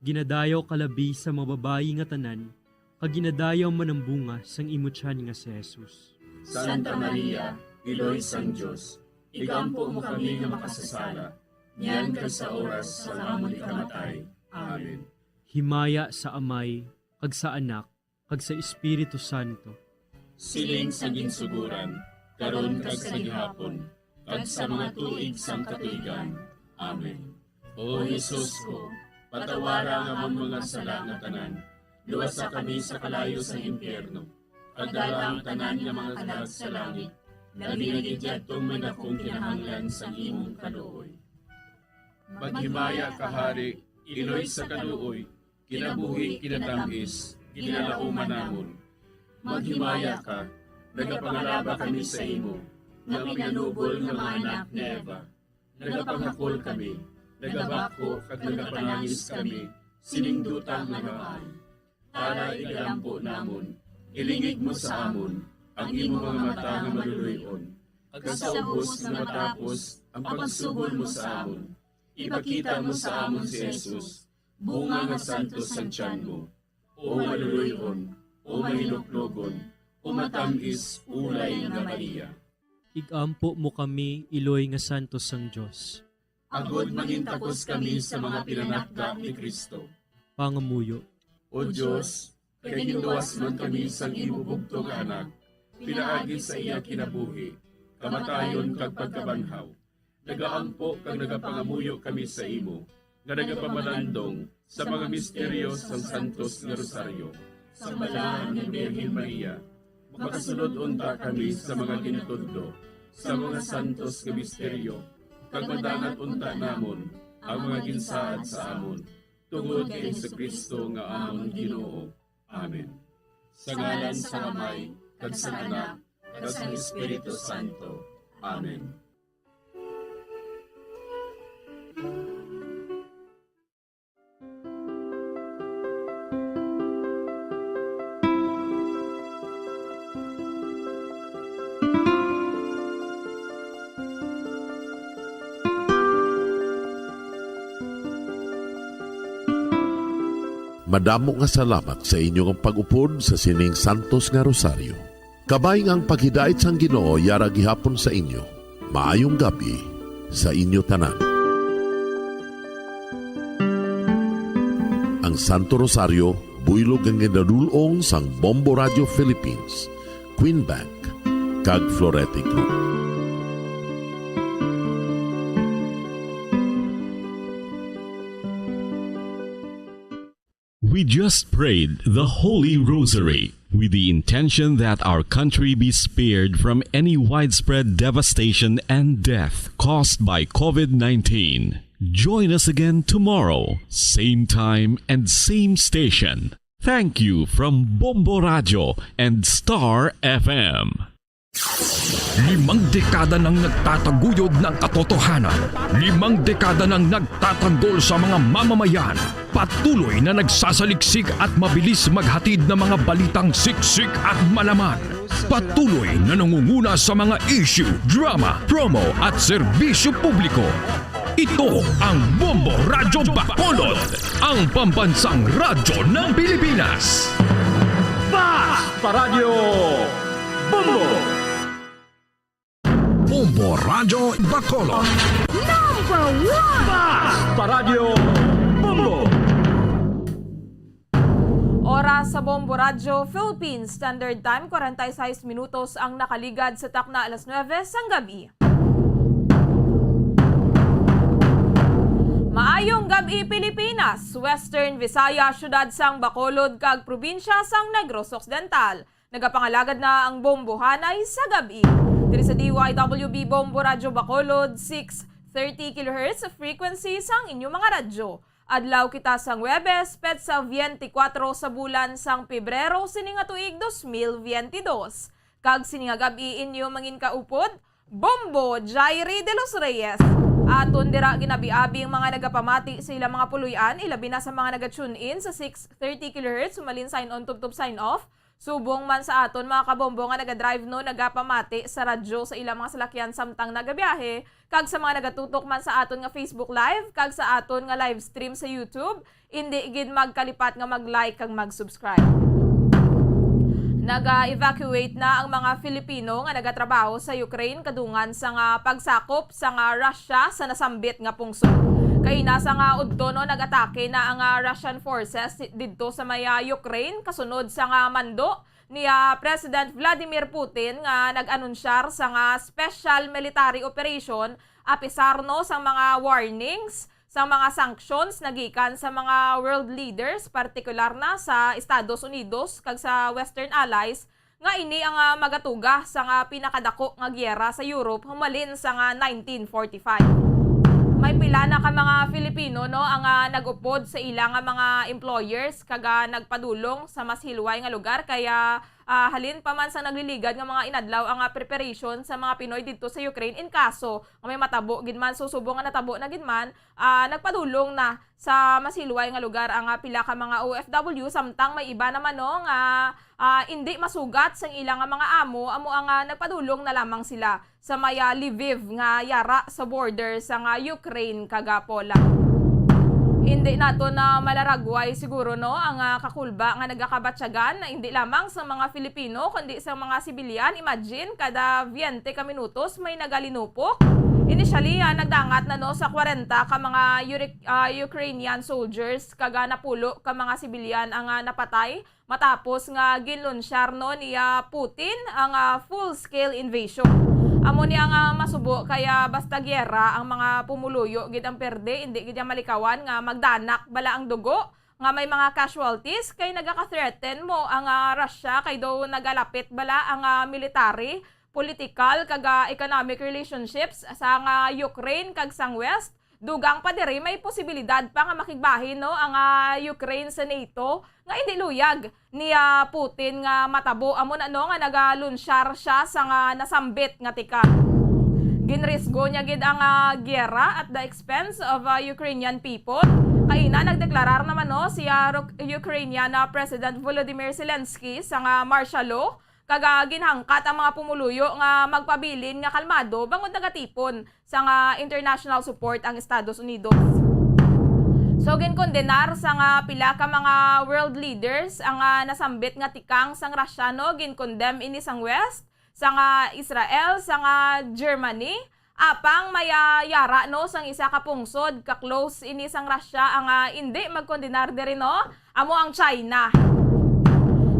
Ginadayaw ka labi sa mga babayi nga tanan, kag ginadayaw man ang bunga sang imo tiyan nga si Jesus. Santa Maria, Iloy sang Dios, igampo mo kami nga makasasala, niyan kag sa oras sang amon ikamatay. Amen. Himaya sa Amay, kag sa Anak, kag sa Espiritu Santo. Siling sa ginsugoran, karon kag sa gihapon, kag sa mga tuig sang katuigan. Amen. O Jesus ko, patawara ang amon mga sala nga tanan, luwasa kami sa kalayo sang impyerno, kag dala ang tanan nga mga kalag sa langit, labi na gid yadtong may dakong kinahanglan sang imong kaluoy. Maghimaya ka, Hari, Iloy sa kaluoy, kinabuhi, kinatam-is, ginalauman namon. Maghimaya ka, nagapangalaba kami sa imo, nga pinanubol nga mga anak ni Eva. Nagapangakol kami, nagabakho kag nagapanangis kami sining duta nga napaay. Tara, igalambo namon, ilingig mo sa amon ang imo mga mata nga maluloy-on, kag sa ubos nga matapos ang pagsugol mo sa amon, ipakita mo sa amon si Jesus, bunga nga santos sang tiyan mo. O maluloy-on, o mahinuklogon, o matam-is ulay nga Maria. Igampo mo kami, iloy nga santos sang Dios. Agod mangintakos kami sa mga pinanakda ni Cristo. Pangamuyo. O Dios, kay ginluwas man kami sang imo bugtong nga Anak, pinaagi sa iya kinabuhi, kamatayon kag pagkabanhaw, nagaampo kag nagapangamuyo kami sa imo, nga nagapamalandong sa mga misteryo sang Santos nga Rosaryo, sang Balaan nga Birhen Maria. Makasunod unta kami sa mga ginatudlo sa mga santos nga misteryo, kag madangat unta namon ang mga ginsaad sa amon, tungod kay Jesu-Cristo nga amon Ginoo. Amen. Sa ngalan sang Amay, kag sang Anak, kag sang Espiritu Santo. Amen. Madamo nga salamat sa inyo nga pag-upod sa sining santos nga rosaryo. Kabay nga ang paghidait sang Ginoo yara gihapon sa inyo. Maayong gab-i sa inyo tanan. Ang Santo Rosario, buylog nga ginadul-ong sang Bombo Radio Philippines, Queen Bank, kag Florete Group. We just prayed the Holy Rosary with the intention that our country be spared from any widespread devastation and death caused by COVID nineteen. Join us again tomorrow, same time and same station. Thank you from Bombo Radio and Star F M. Limang dekada nang nagtataguyod ng katotohanan. Limang dekada nang nagtatanggol sa mga mamamayan. Patuloy na nagsasaliksik at mabilis maghatid ng mga balitang siksik at malaman. Patuloy na nangunguna sa mga issue, drama, promo at serbisyo publiko. Ito ang Bombo Radyo Bacolod, ang pambansang radyo ng Pilipinas. Basta Radyo Bombo! Bombo Radyo Bacolod. Number one! Basta Radyo Bombo! Oras sa Bombo Radyo Philippines Standard Time, kwarenta y seis minutos ang nakaligad sa takna alas nuebe sang gabi. Maayong gab-i, Pilipinas, Western Visayas, siyudad sang Bacolod, kag probinsya sang Negros Occidental. Nagapangalagad na ang bombohanay sa gab-i. Diri sa D Y W B Bombo Radyo Bacolod, six thirty kilohertz frequency sang inyo mga radyo. Adlaw kita sang Huwebes, petsa twenty-four sa bulan sang Pebrero sini nga tuig dos mil veintidós. Kag sini nga gab-i inyo manginkaupod, Bombo Jairi de los Reyes. Aton dira ginabi-abi ang mga nagapamati sa ilang mga puloy-an, ilabi na sa mga naga-tune in sa six thirty kilohertz, humalin sign on, tubtob sign off. Subong man sa aton mga kabombo nga naga-drive, no, nagapamati sa radyo sa ilang mga salakyan samtang nagabiyahe, kag sa mga nagatutok man sa aton nga Facebook Live, kag sa aton nga live stream sa YouTube, indi gid magkalipat nga mag-like kag mag-subscribe. Naga-evacuate na ang mga Filipino nga nagatrabaho sa Ukraine kadungan sa nga pagsakop sa nga Russia sa nasambit nga pungsod. Kaina sa nga udto, no, nag-atake na ang, ah, Russian forces didto sa may, ah, Ukraine kasunod sa nga mando ni, ah, President Vladimir Putin nga nag-anunsyar sa nga special military operation, apisar, no, sa mga warnings, sa mga sanctions nagikan sa mga world leaders, partikular na sa Estados Unidos kag sa Western allies, nga ini ang, ah, magatuga sa nga pinakadako nga giyera sa Europe humalin sa nga nineteen forty-five. May pila na ka mga Filipino, no, ang, ah, nag-upod sa ila nga mga employers kag, ah, nagpadulong sa mas hilway nga lugar, kaya, ah, halin pa man sa nagliligad nga mga inadlaw ang, ah, preparation sa mga Pinoy didto sa Ukraine in kaso nga may matabo gid man. So, subong nga natabo na gid man, ah, nagpadulong na sa mas hilway nga lugar ang, ah, pila ka mga O F W, samtang may iba naman, no, nga, ah, indi masugat sang ila nga mga amo, amo ang, ah, nagpadulong na lamang sila sa may, ah, Lviv nga yara sa border sa nga Ukraine kag, ah, Poland. Hindi nato na malaragway siguro, no, ang, ah, kakulba nga nagakabatyagan, hindi lamang sa mga Filipino, kundi sa mga sibilyan. Imagine, kada veinte ka minutos may nagalinupok. Initially, ah, nagdangat na, no, sa kwarenta ka mga Uri-, ah, Ukrainian soldiers, kag, ah, napulo ka mga sibilyan ang, ah, napatay matapos nga ginlunsyar, no, ni, ah, Putin ang, ah, full-scale invasion. Amo ni ang, ah, masubo, kaya basta giyera ang mga pumuluyo gid ang perde, indi gid ang malikawan nga magdanak bala ang dugo, nga may mga casualties, kay nagaka-threaten mo ang, ah, Russia, kay daw nagalapit bala ang, ah, military, political, kag, ah, economic relationships sang, ah, Ukraine kag sang West. Dugang pa diri, may posibilidad pa nga makigbahin, no, ang, ah, Ukraine sa NATO, nga indi luyag ni, ah, Putin nga matabo. Amo na, no, nga nagalunsyar siya sang, ah, nasambit nga tikang. Ginrisgo niya gid ang, ah, giyera at the expense of, ah, Ukrainian people. Kaina nagdeklarar naman, no, si, ah, Ru-, Ukrainian, ah, President Volodymyr Zelensky sang, ah, martial law, kag, ah, ginhangkat ang mga pumuluyo nga magpabilin nga kalmado bangod nagatipon sang, ah, international support ang Estados Unidos. So, ginkondenar sang, ah, pila ka mga world leaders ang, ah, nasambit nga tikang sang Russia, no? Ginkondem ini sang West, sang, ah, Israel, sang, ah, Germany. Apang may, ah, yara, no, sang isa ka pungsod ka close ini sang Russia ang, ah, indi magkondenar diri, no? Amo ang China.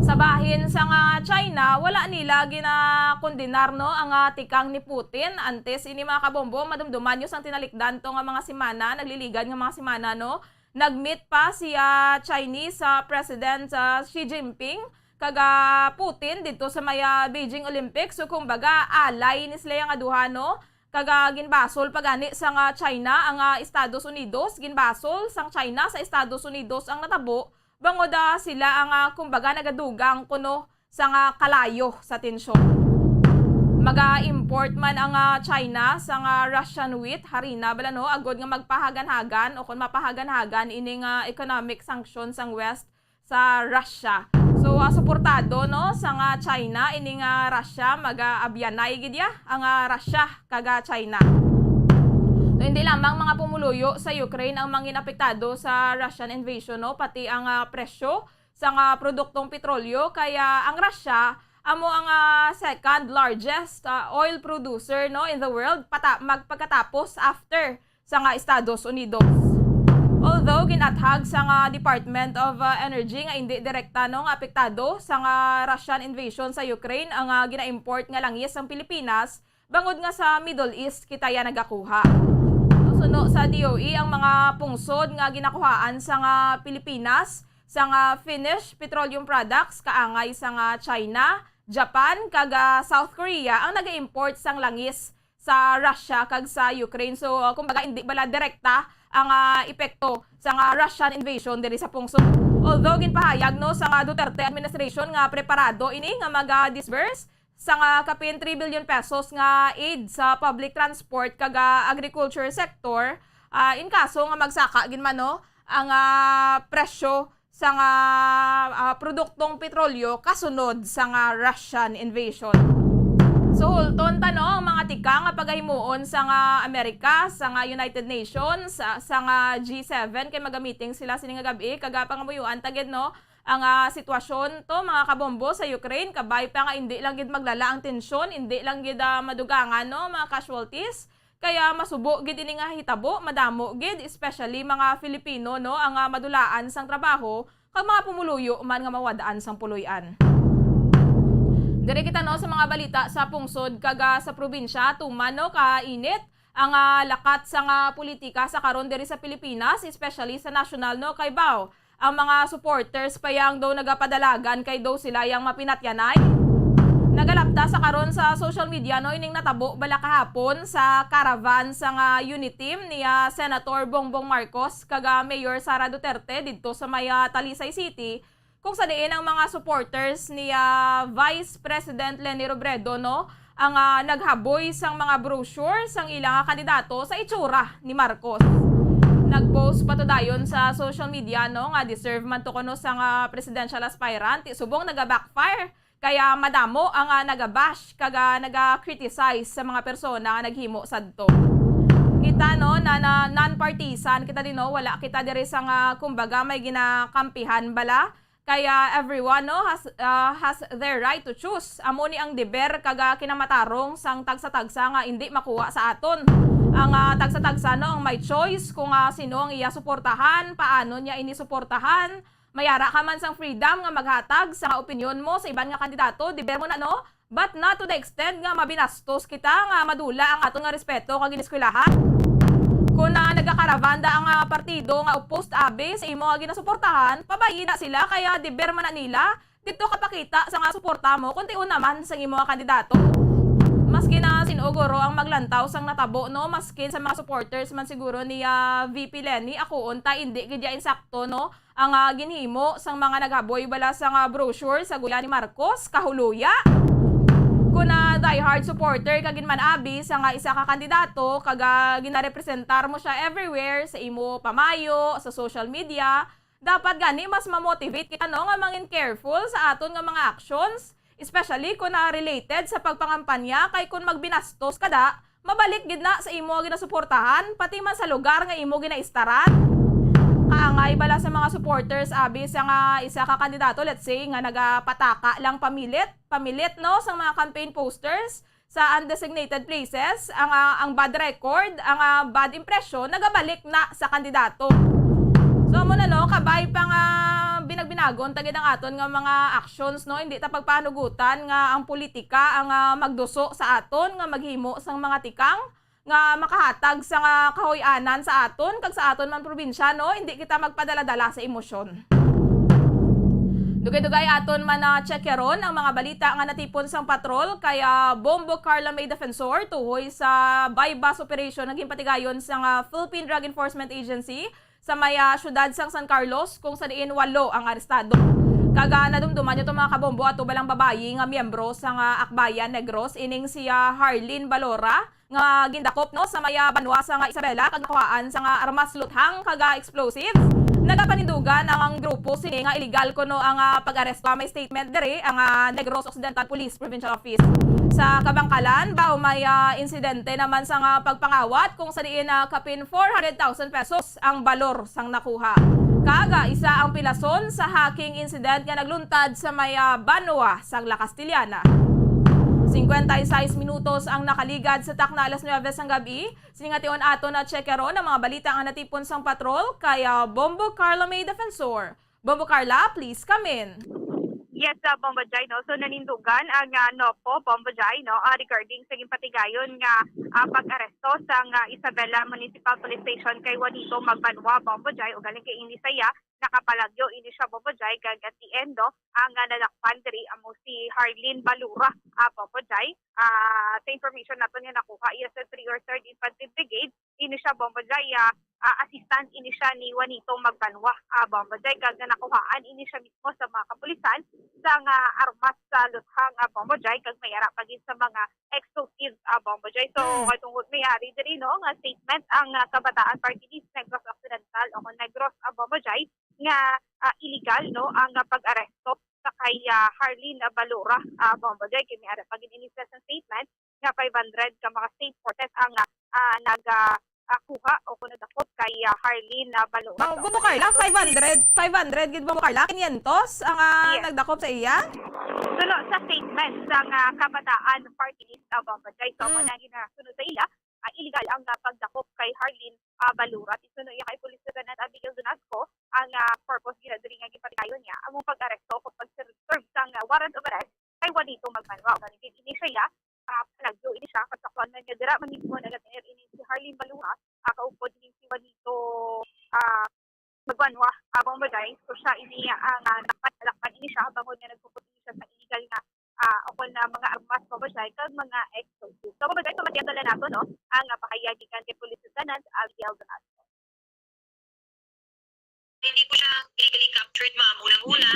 Sa bahin sang, ah, China, wala nila ginakondenar, no, ang, ah, tikang ni Putin. Antes ini, mga kabombo, madumduman nyo sang tinalikdan to nga mga semana, nagliligad nga mga semana, no? Nag-meet pa si, ah, Chinese, ah, President, ah, Xi Jinping kag, ah, Putin didto sa may, ah, Beijing Olympics. So, kumbaga, alay ni sila nga duha, no? Kag, ah, ginbasol pa gani sang, ah, China ang, ah, Estados Unidos. Ginbasol sang China sa Estados Unidos ang natabo, bangod, ah, sila ang, ah, kumbaga, nagadugang kuno sang, ah, kalayo sa tensyon. Maga-import man ang, ah, China sang, ah, Russian wheat, harina bala, no, agod nga magpahaganhagan o kon mapahaganhagan ining, ah, economic sanction sang West sa Russia. So, ah, suportado, no, sang, ah, China ining, ah, Russia, maga-abyanay gid ya ang, ah, Russia kag, ah, China. So, hindi lamang mga pumuluyo sa Ukraine ang mangin apektado sa Russian invasion, no, pati ang, ah, presyo sang, ah, produktong petrolyo, kaya ang Russia amo ang, ah, second largest, ah, oil producer, no, in the world, pata-, magpagkatapos after sang, ah, Estados Unidos. Although ginathag sang, ah, Department of, ah, Energy nga indi direkta, no, nga apektado sang, ah, Russian invasion sa Ukraine ang, ah, gina-import nga langis sang Pilipinas, bangod nga sa Middle East kita ya nagakuha. Suno sa D O E, ang mga pungsod nga ginakuhaan sang, ah, Pilipinas sang, ah, Finnish petroleum products kaangay sang, ah, China, Japan, kag, ah, South Korea ang nag-import sang langis sa Russia kag sa Ukraine. So, ah, kumbaga, hindi bala direkta ang, ah, epekto sang, ah, Russian invasion diri sa pungsod. Although ginpahayag, no, sang, ah, Duterte administration nga preparado ini nga mag-, ah, disburse sang, ah, kapin three billion pesos nga aid sa public transport kag, ah, agriculture sector, ah, in kaso nga magsaka gid man, no, ang, ah, presyo sang, ah, ah, produktong petrolyo kasunod sang, ah, Russian invasion. So, hulton ta, no, ang mga tikang nga pagahimuon sang, ah, Amerika, sang, ah, United Nations, ah, sang, ah, G seven, kay magamiting sila sini nga gab-i, kag, ah, pangamuyuan ta gid, no, ang, ah, sitwasyon to, mga kabombo, sa Ukraine. Kabay pa nga hindi lang gid maglala ang tensyon, hindi lang gid, ah, madugangan, no, mga casualties. Kaya masubo gid ini nga hitabo, madamo gid, especially mga Filipino, no, ang, ah, madulaan sang trabaho, kag mga pumuluyo man nga mawad-an sang puloy-an. Diri kita, no, sa mga balita sa pungsod kag, ah, sa probinsya, tuman, no, kainit ang, ah, lakat sang, ah, politika sa karon diri sa Pilipinas, especially sa nasyonal, no, kay baw, ang mga supporters pa yang daw nagapadalagan kay daw sila yang mapinatyanay. Nagalapta sa karon sa social media, no, ining natabo bala kahapon sa caravan sang, ah, Uniteam ni, ah, Senator Bongbong Marcos kag, ah, Mayor Sara Duterte didto sa may, ah, Talisay City, kung sa diin ang mga supporters ni, ah, Vice President Leni Robredo, no, ang, ah, naghaboy sang mga brochure sang ila nga kandidato sa itsura ni Marcos. Nag-post pa to dayon sa social media, no, nga deserve man to kuno sang, ah, presidential aspirant, ti subong naga-backfire, kaya madamo ang, ah, naga-bash kag, ah, naga-criticize sa mga persona nga naghimo sadto. Kita, no, na, na non-partisan kita din, no? Wala kita diri sa nga, kumbaga, may ginakampihan bala. Kaya everyone, no, has, ah, has their right to choose. Amo ni ang deber kag, ah, kinamatarong sang tagsa-tagsa nga indi makuha sa aton. Ang, ah, tagsa-tagsa, no, ang may choice kung, ah, sino ang iya suportahan, paano niya ini suportahan. May ara ka man sang freedom nga maghatag sa opinyon mo sa iban nga kandidato, deber mo na, no? But not to the extent nga mabinastos kita, nga madula ang aton nga respeto kag ineskwelahan. Kung, ah, nagakaraban da ang, ah, partido nga opposed abi sa imo nga ginasuportahan, pabayi na sila, kaya deber man na nila dito kapakita sa nga suporta mo kung tion naman sa imo nga kandidato. Maski na sin-o guro ang maglantaw sang natabo, no, maskin sa mga supporters man siguro ni, ah, V P Leni, ako unta indi gid ya insakto, no, ang, ah, ginhimo sang mga naghaboy bala sang, ah, brochure sa guya ni Marcos, kahuluya. Kung, ah, diehard supporter ka gid man abi sa nga isa ka kandidato, kag, ah, ginarepresentar mo siya everywhere, sa imo pamayo, sa social media, dapat gani mas ma-motivate kita, no, nga mangin careful sa aton nga mga actions, especially kung, ah, related sa pagpangampanya, kay kung magbinastos ka da, mabalik gid na sa imo nga ginasuportahan, pati man sa lugar nga imo ginaistaran. Kaangay bala sa mga supporters abi sa nga isa ka kandidato, let's say, nga nagapataka lang pamilit, pamilit, no, sa mga campaign posters sa undesignated places, ang, ah, ang bad record, ang, ah, bad impression, nagabalik na sa kandidato. So, amo na, no, kabay pa nga binagbinagon ta gid ang aton nga mga actions, no, hindi ta pagpanugutan nga ang politika ang, ah, magduso sa aton nga maghimo sang mga tikang nga makahatag sa nga kahoy-anan sa aton kag sa aton man probinsya, no? Hindi kita magpadala-dala sa emosyon. Dugay-dugay aton man na check karon ang mga balita nga natipon sang patrol kay, ah, Bombo Carla May Defensor tuhoy sa buy-bust operation nga ginpatigayon sang, ah, Philippine Drug Enforcement Agency sa may, ah, siyudad sang San Carlos, kung sa diin walo ang arestado. Kag, ah, nadumduman niyo to, mga kabombo, ato balang babayi nga miyembro sang, ah, Akbayan Negros, ining si, ah, Harlene Balora, nga gindakop, no, sa may, ah, banwa sang, ah, Isabela, kag nakuhaan sang, ah, armas, luthang kag, ah, explosives. Nagapanindugan ang grupo sini nga illegal kuno ang, ah, pag-aresto. May statement diri ang, ah, Negros Occidental Police Provincial Office. Sa kabangkalan, baw may, ah, insidente naman sang, ah, pagpangawat kung sa diin, ah, kapin four hundred thousand pesos ang balor sang nakuha. Kag, ah, isa ang pilason sa hacking incident nga nagluntad sa may, ah, banwa sang La Castellana. Singkwenta y seis minutos ang nakaligad sa takna alas nuebe sang gab-i. Sini nga tion aton na check karon ang mga balita nga natipon sang patrol kay, ah, Bombo Carlo May Defensor. Bombo Carla, please come in. Yes, ah, Bombo Jai, no? So, nanindugan ang, ah, NOPO, Bombo Jai, no? Ah, regarding sa ginpatigayon nga, ah, pag-aresto sang, ah, Isabela Municipal Police Station kay Juanito Magbanwa, Bombo Jai, ugaling kay ini saya, nakapalagyo ini siya, Bombo Jai, kag at the end, no, ang, ah, nadakpan diri amo si Harlene Balura, ah, Bombo Jai. Ah, sa information naton nga nakuha, iya sa three or third Infantry Brigade, ini siya, Bombo Jai, ah, ah, assistant ini siya ni Juanito Magbanwa, ah, Bombo Jai, kag nakuhaan ini siya mismo sa mga kapulisan sa nga armas sa luthang, ah, Bombo Jai, kag may ara pa gid sa mga explosives, ah, Bombo Jai. So, Mm. kay tungod may ari diri, no, nga statement ang, ah, Kabataan Party List Negros Occidental o kung Negros, ah, Bombo Jai, nga, ah, illegal, no, ang, ah, pag-aresto sa kay, ah, Harlene, ah, Balura, ah, Bombo Jai, kay may ara pa gid ini sa statement nga five hundred ka mga state forces ang, ah, ah, nag, ah, ah, kuha o kung nagdakop kay, ah, Harlene, ah, Balura. Oh, Bombo Carla, five hundred, five hundred gid, Bombo Carla, quinientos ang, ah, Yes. nagdakop sa iya? Suno sa statement sa nga Kabataan Party List, ah, Bombo Jai. So, Mm. mo na ginasunod sa ila, ah, illegal ang, ah, pagdakop kay Harlene, ah, Balura. Isuno iya kay Police Lieutenant Abigail Donasco ang, ah, purpose gina diri nga gipatigayon niya among pag-aresto o pag-serve sang, ah, warrant of arrest kay Juanito Magbanwa. Ugaling gid ini siya, ah, palagyo ini siya, kag saktuan man nga dira man mismo nagatener ini si Harlene Balura, ah, kaupod ini si Juanito, ah, Magbanwa, ah, Bombo Jai. So, siya ini, ah, nga dakpan, dakpan ini siya, bangod nga nagsupot ini siya sa illegal nga, ah, o kon na mga armas, Bombo Jai, kag mga explosives. So, Bombo Jai, so, matiyan dala nato, no, ang, ah, pahayag gikan kay Police Lieutenant Abigail Donasco. Hindi po siya illegally captured, ma'am. Unang-una,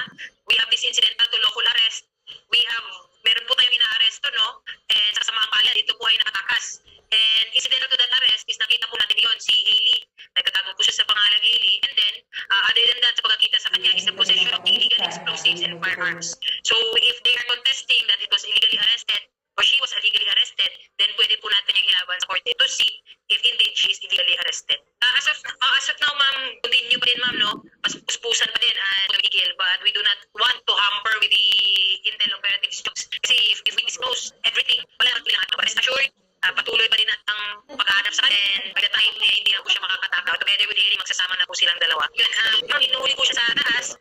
we have this incidental to lawful arrest. We have, meron po tayong inaaresto, no? And sa kasamang palad, ito po ay nakatakas. And incidental to that arrest is nakita po natin yon, si Hailey. Nagtatago po siya sa pangalang Hailey. And then, uh, other than that, sa pagkakita sa kanya is the possession of illegal explosives and firearms. So, if they are contesting that it was illegally arrested, or she was illegally arrested, then pwede po natin yung ilaban sa korte to see if indeed she is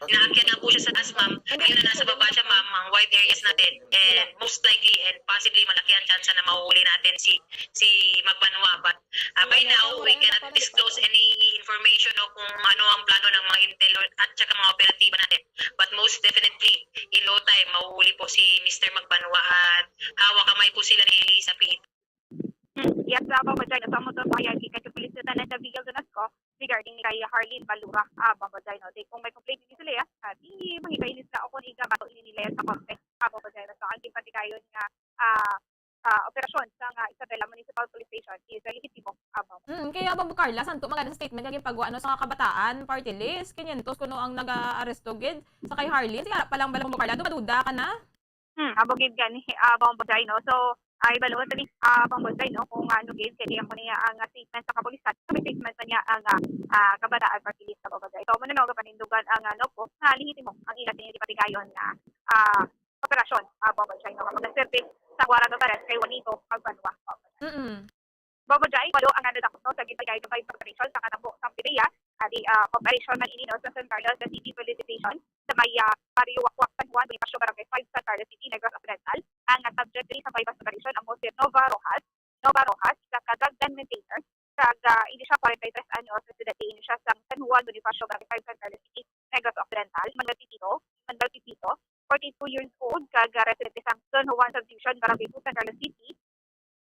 Naakyat na po siya sa taas, ma'am. Ayun na, nasa baba siya, ma'am, ang wide areas natin. And most likely and possibly malaki ang tsansa na mahuhuli natin si si Magbanwa. But uh, by now, we cannot disclose any information o kung ano ang plano ng mga intel or, at saka mga operatiba natin. But most definitely, in no time, mahuhuli po si Mister Magbanwa at hawak kamay po sila ni Elisa P. Hmm, yes, uh, Papa Jai, sa mo to, kaya gikan sa pulis na tanan sa Vigil Donasco regarding kay Harleen Balura, ah, Papa Jai, no? Di, kung may complaint ni sila, ah, di mahikay ni sila o kung iga bato ini nila sa korte, ah, Papa Jai, no? So, ang ginpatigayon nga, ah, ah, operasyon sa nga Isabela Municipal Police Station is, ah, lehitimo, ah, Papa. Mm, kaya Papa Carla, santo maganda statement nga ginpagwa ano sa kabataan, party list, kinyentos kuno ang nag-aaresto gid sa kay Harleen. Sige, ara pa lang bala Papa Carla, dumaduda ka na? Hmm, amo gid gani, ah, Papa Jai, no? So, ay balon tani, ah, Papa Jai, no? Kung ano gid, kay ang niya ang ah, statement sa kapulisan, may statement pa niya ang ah, ah, kabataan party list sa Papa Jai. So, mo na no, kapanindugan ang ano po, nga lehitimo ang ila sa ginpatigayon nga ah, operasyon, ah, Papa Jai, no? Nga pagserbi sa warrant of arrest kay Juanito Magbanwa, Papa Jai. Mm. Bobo Jai, walo ang nadakop sa ginpatigayon nga five operation sa katabo sang PDEA, adi, ah, operation man ini, no, sa San Carlos City Police Station sa may ah, Barrio Wakwak, San Juan, Bonifacio, Barangay five, San Carlos City, Negros Occidental. Ang ah, subject diri sa buy-bust operation amo si Nova Rojas, Nova Rojas, isa ka drug den maintainer, kag ah, ini siya forty-three anyos, residente ini siya sa San Juan, Bonifacio, Barangay five, San Carlos City, Negros Occidental. Manuel Pipito, Manuel Pipito, forty-two years old, kag ah, residente sa San Juan Subdivision, Barangay two, San Carlos City.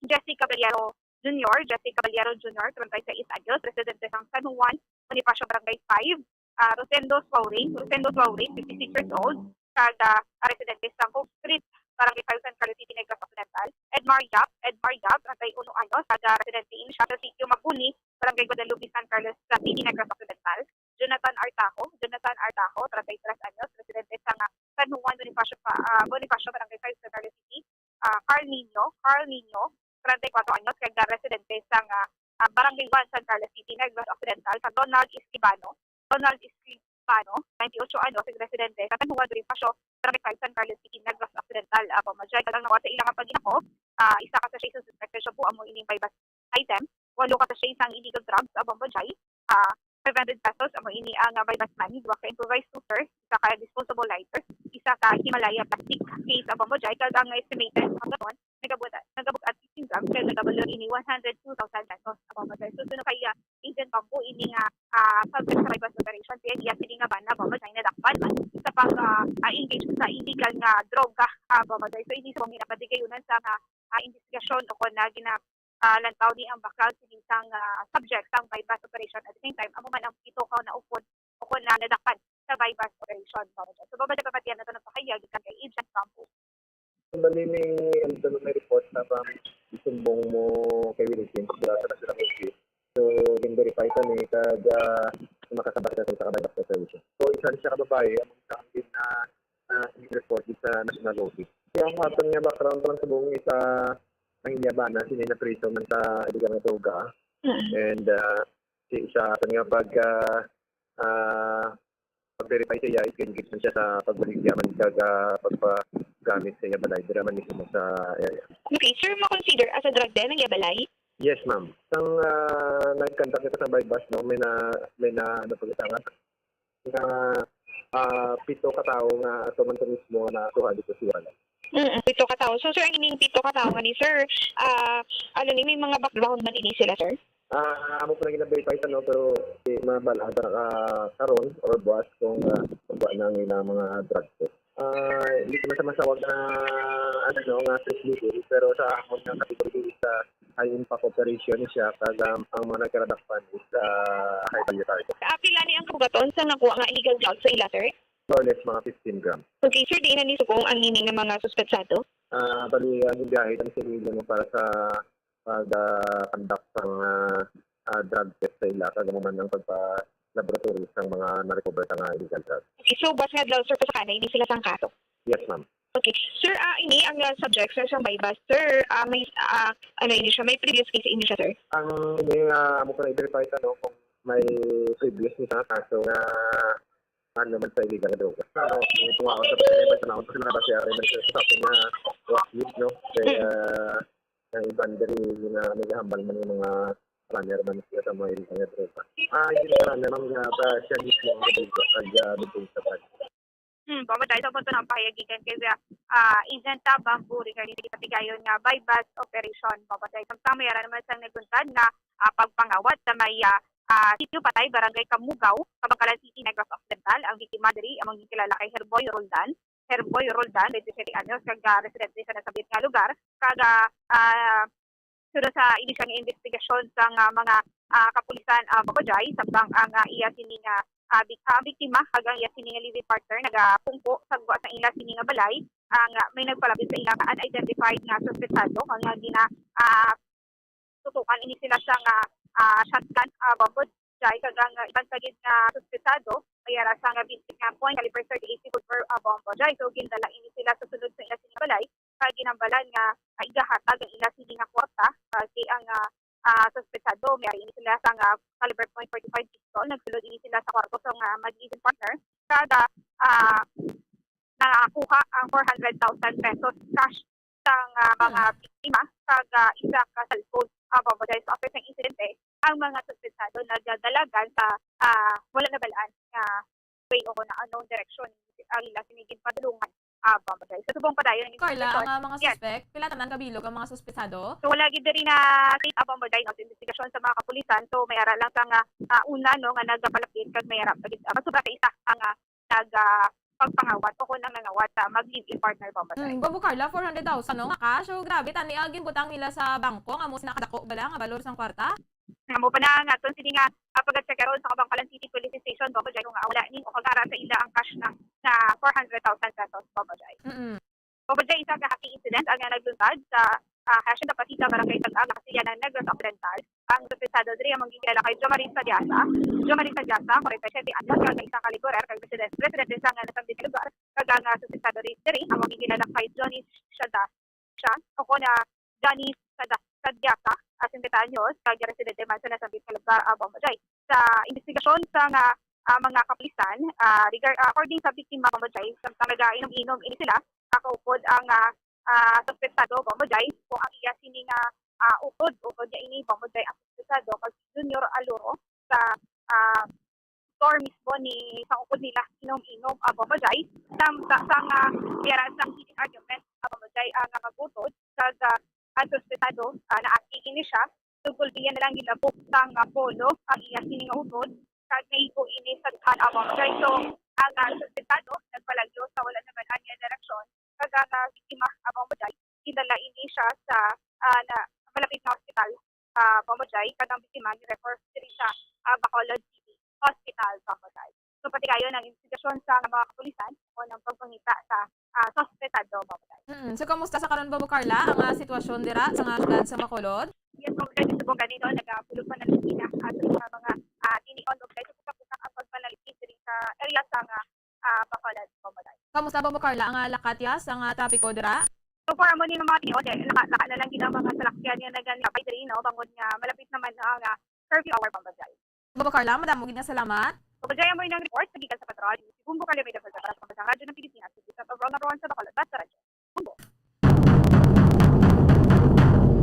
Jesse Caballero Junior, Jesse Caballero Junior, treinta y seis anyos, residente sa San Juan, Bonifacio, Barangay five, ah, Rosendo Suauring, Rosendo Suauring, fifty-six years old, kag ah, residente sa Cove Street, Barangay five, San Carlos City, Negros Occidental. Edmar Yap, Edmar Yap, treinta y uno anyos, kag ah, residente ini siya sa Sitio Maguni, Barangay Guadalupe, San Carlos City, Negros Occidental. Jonathan Artajo, Jonathan Artajo, treinta y tres anyos, residente sa nga San Juan Bonifacio, pa, ah, Bonifacio, Barangay five, San Carlos City. Ah, Carl Nino, Carl Nino, treinta y cuatro anyos, kag residente sa nga ah, Barangay one, San Carlos City, Negros Occidental, kag Ronald Escribano, Ronald Escribano, twenty-ocho anyos, residente sa San Juan Bonifacio, Barangay five, San Carlos City, Negros Occidental. Ah, Papa Jai, kag ang nakuha sa ila nga paghinako, ah, isa ka sachet sa suspected shabu, amo ining buy-bust item, walo ka sachet sang illegal drugs, ah, Papa Jai, ah, five hundred pesos, amo ini ang ah, buy-bust money, duha ka improvised scooter, isa ka disposable lighter, isa ka Himalaya plastic case, ah, Papa Jai, kag ang estimated nga nagabug-at fifteen grams kag nagabalor ini one hundred two thousand pesos, ah, Papa Jai. So, suno kay ah, Agent Bamboo, ini nga ah, subject sa buy-bust operation, kaya iya sini nga bana, Papa Jai, nadakpan man sa pag ah, ah, engage sa illegal nga droga, ah, Papa Jai. So, ini subong ginapatigayunan sa nga ah, investigasyon o kon na gina ah, lantaw ni ang bakal sini sang ah, subject sang buy-bust operation. At the same time, amo man ang pito ka naupod o kon na nadakpan sa buy-bust operation, Papa Jai. So, Papa Jai, papatian nato nagpakayag gikan kay Agent Bamboo. Bali ni, ano, may report na bang isumbong mo kay Wilkins, wala sa National Office. So, gin-verify kami kag ah, makasabak na sa kabay sa solution. So, isa siya ka babae, ang isa ang gin na ah, report sa National Office. Kaya ang aton nga background lang sa buong isa ang iya bana, sini na priso man sa illegal nga droga. And ah, si isa aton nga pag ah, ah, pag-verify sa iya, is engaged man siya sa pagbaligya man kag ah, pagpagamit sa iya balay, dira man mismo sa area. Okay, sir, mo-consider as a drug den ang iya balay? Yes, ma'am. Sang ah, nag-conduct kita sa buy-bust, no, may na may na ano pagkita nga nga ah, pito ka tawo nga ato man mismo na atuha dito sa balay. Mm, pito ka tawo. So, sir, ang ining pito ka tawo nga ni sir, ah, ano ni, may mga background man ini sila, sir? Ah, amo pa lang gina-verify sa, no, pero di mabal-an ta ka karon or buwas kung ah, kung buwa na ang ilang mga drug test. Ah, hindi ko man sa masawag na ano, no, nga strictly, pero sa amon nga category sa high impact operation siya, kag ang mga nagkaradakpan is ah, high value target. Ah, pila ni ang kabugaton sa nakuha nga illegal drugs sa ila, sir? More or less mga fifteen grams. Okay, sir, diin na ni subong ang ini nga mga suspetsado? Ah, bali, ang biyahe kami sa illegal mo para sa pag-conduct sang ah, ah, drug test sa ila, kag amo man ang pagpa-laboratory sang mga na-recover sa nga illegal drugs. Okay, so, buwas nga adlaw, sir, pasaka na ini sila sang kaso? Yes, ma'am. Okay. Sir, ah, ini ang ah, subject, sir, sa buy-bust. Sir, ah, may, ah, ano ini siya, may previous case ini siya, sir? Ang ini nga amo pa na i-verify sa, no, kung may previous ni sa kaso nga ano man sa illegal nga droga. Ano, tunga sa pagkakaiba sa naon sa mga base ari man sa sa nga was yun, no? Kaya ang iban diri nga nagahambal man yung mga planner man sila sa mga illegal nga droga. Ah, hindi naman, naman nga ba siya mismo ang nagbubukas kag, ah, nagbubukas sa plan? Hmm, Bombo Jai, sa punto ng pahayagikan kay, ah, Agent, ah, Bamburi, kay hindi patigayon nga buy-bust operation, Bombo Jai. Samtang may ara naman sang nagbuntag nga, ah, pagpangawat sa may, ah, ah, Sitio Patay, Barangay Kamugaw, Kabankalan City, Negros Occidental. Ang biktima diri among ginkilala kay Herboy Roldan. Herboy Roldan, twenty-seven anyos, kag, ah, residente sa nasambit nga lugar. Kag, ah, ah, Sunod sa inisyal nga investigasyon sang, ah, mga, ah, kapulisan, ah, Bombo Jai, samtang ang, ah, iya sini nga, ah, bik-, ah, biktima kag ang iya sini nga live-in partner nagapungko sa gwa sa ila sini nga balay, ang, ah, may nagpalapit sa ila nga unidentified nga suspetsado, nga gina-, ah, tutukan ini sila sang, ah, ah, shotgun, ah, Bombo Jai, kag ang, ah, iban pa gid nga suspetsado may ara sang, ah, binti nga point caliber thirty-eight revolver, ah, Bombo Jai. So, gindala ini sila sa sulod sa ila sini nga balay, kag ginhambalan nga, ah, igahatag ang ila sini nga kwarta, ah, kay ang, ah, ah, suspetsado may ara ini sila sang, ah, caliber point forty-five pistol. Nagsulod ini sila sa kwarto sang, ah, mag-live-in partner, kag, ah, ah, nakakuha ang four hundred thousand pesos cash sang, ah, mga Hmm. biktima, kag, ah, isa ka cellphone. Ah, Bombo Jai, sa after sang insidente, ang mga suspetsado nagdalagan sa, ah, wala nabalaan nga way o kon ano direksyon ang ila sini ginpadulungan, ah, Bombo Jai. Sa subong pa dayon ang Carla, investigation, ang, ah, mga yes, suspek, pila tanan kabilog ang mga suspetsado? So, wala gid diri na state, ah, Bombo Jai, no, sa investigasyon sa mga kapulisan. So, may ara lang sa nga, ah, una, no, nga nagapalapit kag may ara pa gid, ah, mas sobra sa isa ang, ah, nag, ah, pagpangawat o kon ang nangawat sa mag-live-in partner, Bombo Jai. Mm, Bombo Carla, four hundred thousand, no, nga cash. So, grabe, tani, ah, ginbutang nila sa bangko nga amo sina kadako bala nga balor sang kwarta? Amo pa na nga aton sini nga, ah, pag-check karon sa Kabankalan City Police Station, Bombo Jai, kung, ah, wala ni o kag ara sa ila ang cash na, na four hundred thousand pesos, Bombo Jai. Mm-mm. Bombo Jai, isa ka happy incident ang, ah, nagluntad sa, ah, Hacienda Pasita, Barangay Tag-Aga, Casillanan, Negros Occidental. Ang suspetsado diri among ginkilala kay Jomari Sadiasa. Jomari Sadiasa, forty-seven anyos, kag isa ka laborer, kag residente, residente sa nga nasambit nga lugar. Kag ang, ah, suspetsado ri-, diri among ginkilala kay Johnny Shada, siya, o kon, ah, Johnny Sada-, Sadiasa, ah, singkwenta anyos, kag residente man sa nasambit nga lugar, ah, Bombo Jai. Sa investigasyon sa nga, ah, mga kapulisan, ah, regar-, ah, according sa biktima, Bombo Jai, samtang nagainom-inom ini sila, ah, kaupod ang, ah, ah, suspetsado, Bombo Jai, o ang iya sini nga, ah, utod, utod niya ini, Bombo Jai, ang suspetsado, kag si Junior Aluro sa, ah, store mismo ni sa upod nila, inom-inom, ah, Bombo Jai. Sam-, sa, sa nga, yara sang heated argument, ah, Bombo Jai, ang, ah, mag-utod, kag, ah, ang suspetsado, ah, naati ini siya. Tungkol diyan na lang gilabok sang, ah, polo ang iya sini nga utod, kag naigo ini sa daan, ah, Bombo Jai. So, ang, ah, suspetsado nagpalagyo sa wala naman anya direksyon, kag ang, ah, biktima, ah, Bombo Jai, gindala ini siya sa, ah, na, malapit na hospital, ah, Bombo Jai, kag ang biktima ni-refer diri sa, ah, Bacolod City Hospital, Bombo Jai. So, patigayon ang investigasyon sa mga kapulisan o ng pagpangita sa, ah, suspetsado, Bombo Jai. Mm. So, kamusta sa karon, Bombo Carla, ang, ah, sitwasyon dira sa mga syudad sa Bacolod? Yes, Bombo Jai, subong gani, no, nagapulog pa na sila at sa mga, ah, tinion, Bombo Jai, sa busak-busak ang pagpanalipid diri sa area sa nga, ah, Bacolod, Bombo Jai. Kamusta, Bombo Carla, ang, ah, lakat ya sa nga trapiko dira? So far, amo ni nga mga tinion, eh, laka, laka na lang gid ang mga salakyan nga nagalabay diri, no? Bangod nga malapit naman na ang, ah, curfew hour, Bombo Jai. Bombo Carla, madamo gid nga salamat. Bombo Jai, amo ang report sa gikan sa Patrol. Si Bombo Carla, may dapat sa Radyo ng Pilipinas, sa overall number one sa Bacolod, Basta Radyo. Bombo.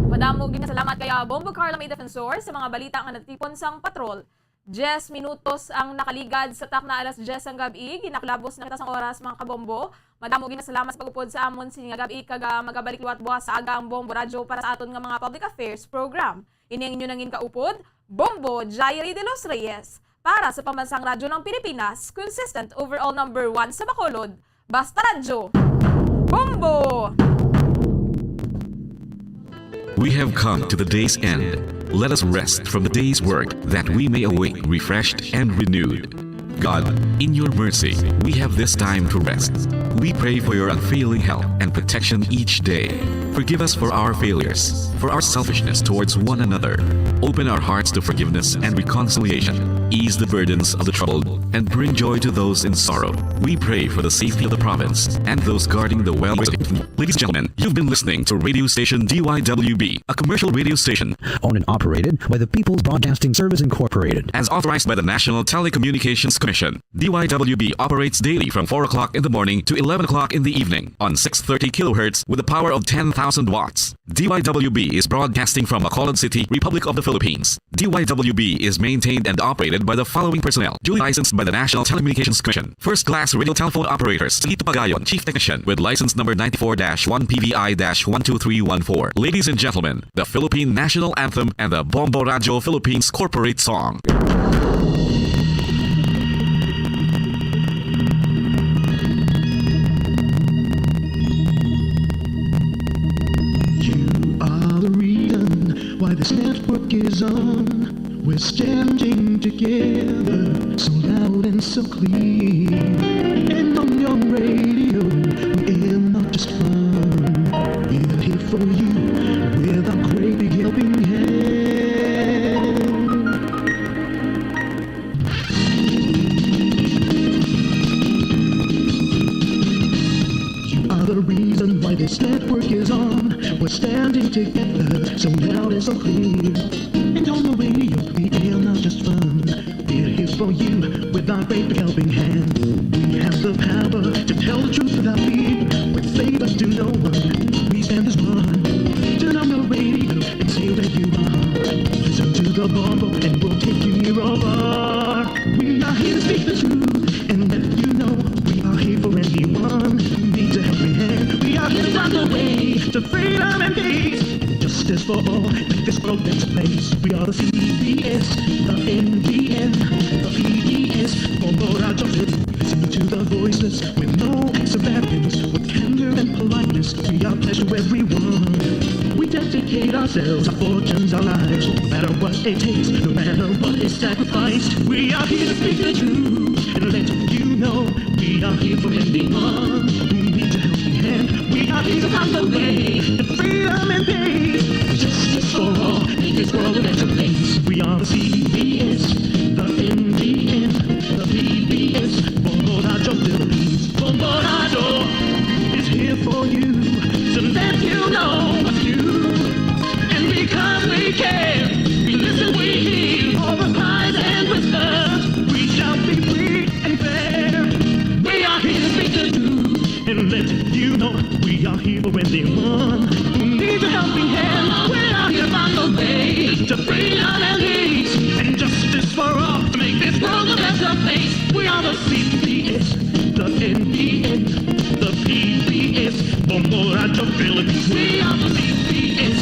Madamo gid nga salamat kay, ah, Bombo Carla May Defensor sa mga balita nga natipon sang Patrol. Diyes minutos ang nakaligad sa takna alas diyes sang gab-i. Ginaklabos na kita sang oras, mga kabombo. Madamo gid nga salamat sa pag-upod sa amon sini nga gab-i, kag, ah, magabalik liwat buwas sa aga ang Bombo Radyo para sa aton nga mga public affairs program. Ini ang inyo nangin kaupod, Bombo Jairi de los Reyes, para sa Pambansang Radyo ng Pilipinas, consistent overall number one sa Bacolod. Basta Radyo, Bombo! We have come to the day's end. Let us rest from the day's work, that we may awake refreshed and renewed. God, in your mercy, we have this time to rest. We pray for your unfailing help and protection each day. Forgive us for our failures, for our selfishness towards one another. Open our hearts to forgiveness and reconciliation. ease the burdens of the troubled, and bring joy to those in sorrow. We pray for the safety of the province and those guarding the well. Ladies and gentlemen, you've been listening to radio station D Y W B, a commercial radio station owned and operated by the People's Broadcasting Service Incorporated, as authorized by the National Telecommunications Commission. D Y W B operates daily from four o'clock in the morning to eleven o'clock in the evening on six thirty kilohertz with a power of ten thousand watts. D Y W B is broadcasting from Bacolod City, Republic of the Philippines. D Y W B is maintained and operated by the following personnel: duly licensed by the National Telecommunications Commission. First class radio telephone operators: Salito Pagayon, Chief Technician, with license number ninety-four dash one P V I dash one two three one four. Ladies and gentlemen, the Philippine National Anthem and the Bombo Radio Philippines Corporate Song. You are the reason why this network is on. We're standing together, so loud and so clear. And on your radio, we air not just fun. We're here for you, with a great big helping hand. You are the reason why this network is on. We're standing together, so loud and so clear. And on the radio, we air not just fun. We're here for you with our great helping hand. We have the power to tell the truth without fear. With favor to no one, we stand as one. Turn on your radio and say where you are. Listen to the Bombo and we'll take you near or far. We are here to speak the truth and let you know we are here for anyone who needs a helping hand. We are here to find the way to freedom and peace. Justice for all, make this world better place. We are the C B S, the N B N, the P B S, Bombo Radio. Listen to the voices with no acts of arrogance, with candor and politeness. We are pledged to everyone. We dedicate ourselves, our fortunes, our lives, no matter what it takes, no matter what is sacrificed. We are here to speak the truth and let you know we are here for anyone who needs a helping hand. We are here to find the way to freedom and peace. Justice for all, make this world a better place. We are the C B S, the N B N, the P B S, Bombo Radio Philippines. Bombo Radio is here for you, so that you know a few. And because we care, we listen, we hear all the lies and whispers. We shall be free and fair. We are here to speak the truth and let you know we are here for anyone who needs a helping hand. We are here to find the way to freedom and peace and justice for all, to make this world a better place. We are the C B S, the N B N, the P B S, Bombo Radio Philippines. We are the C B S,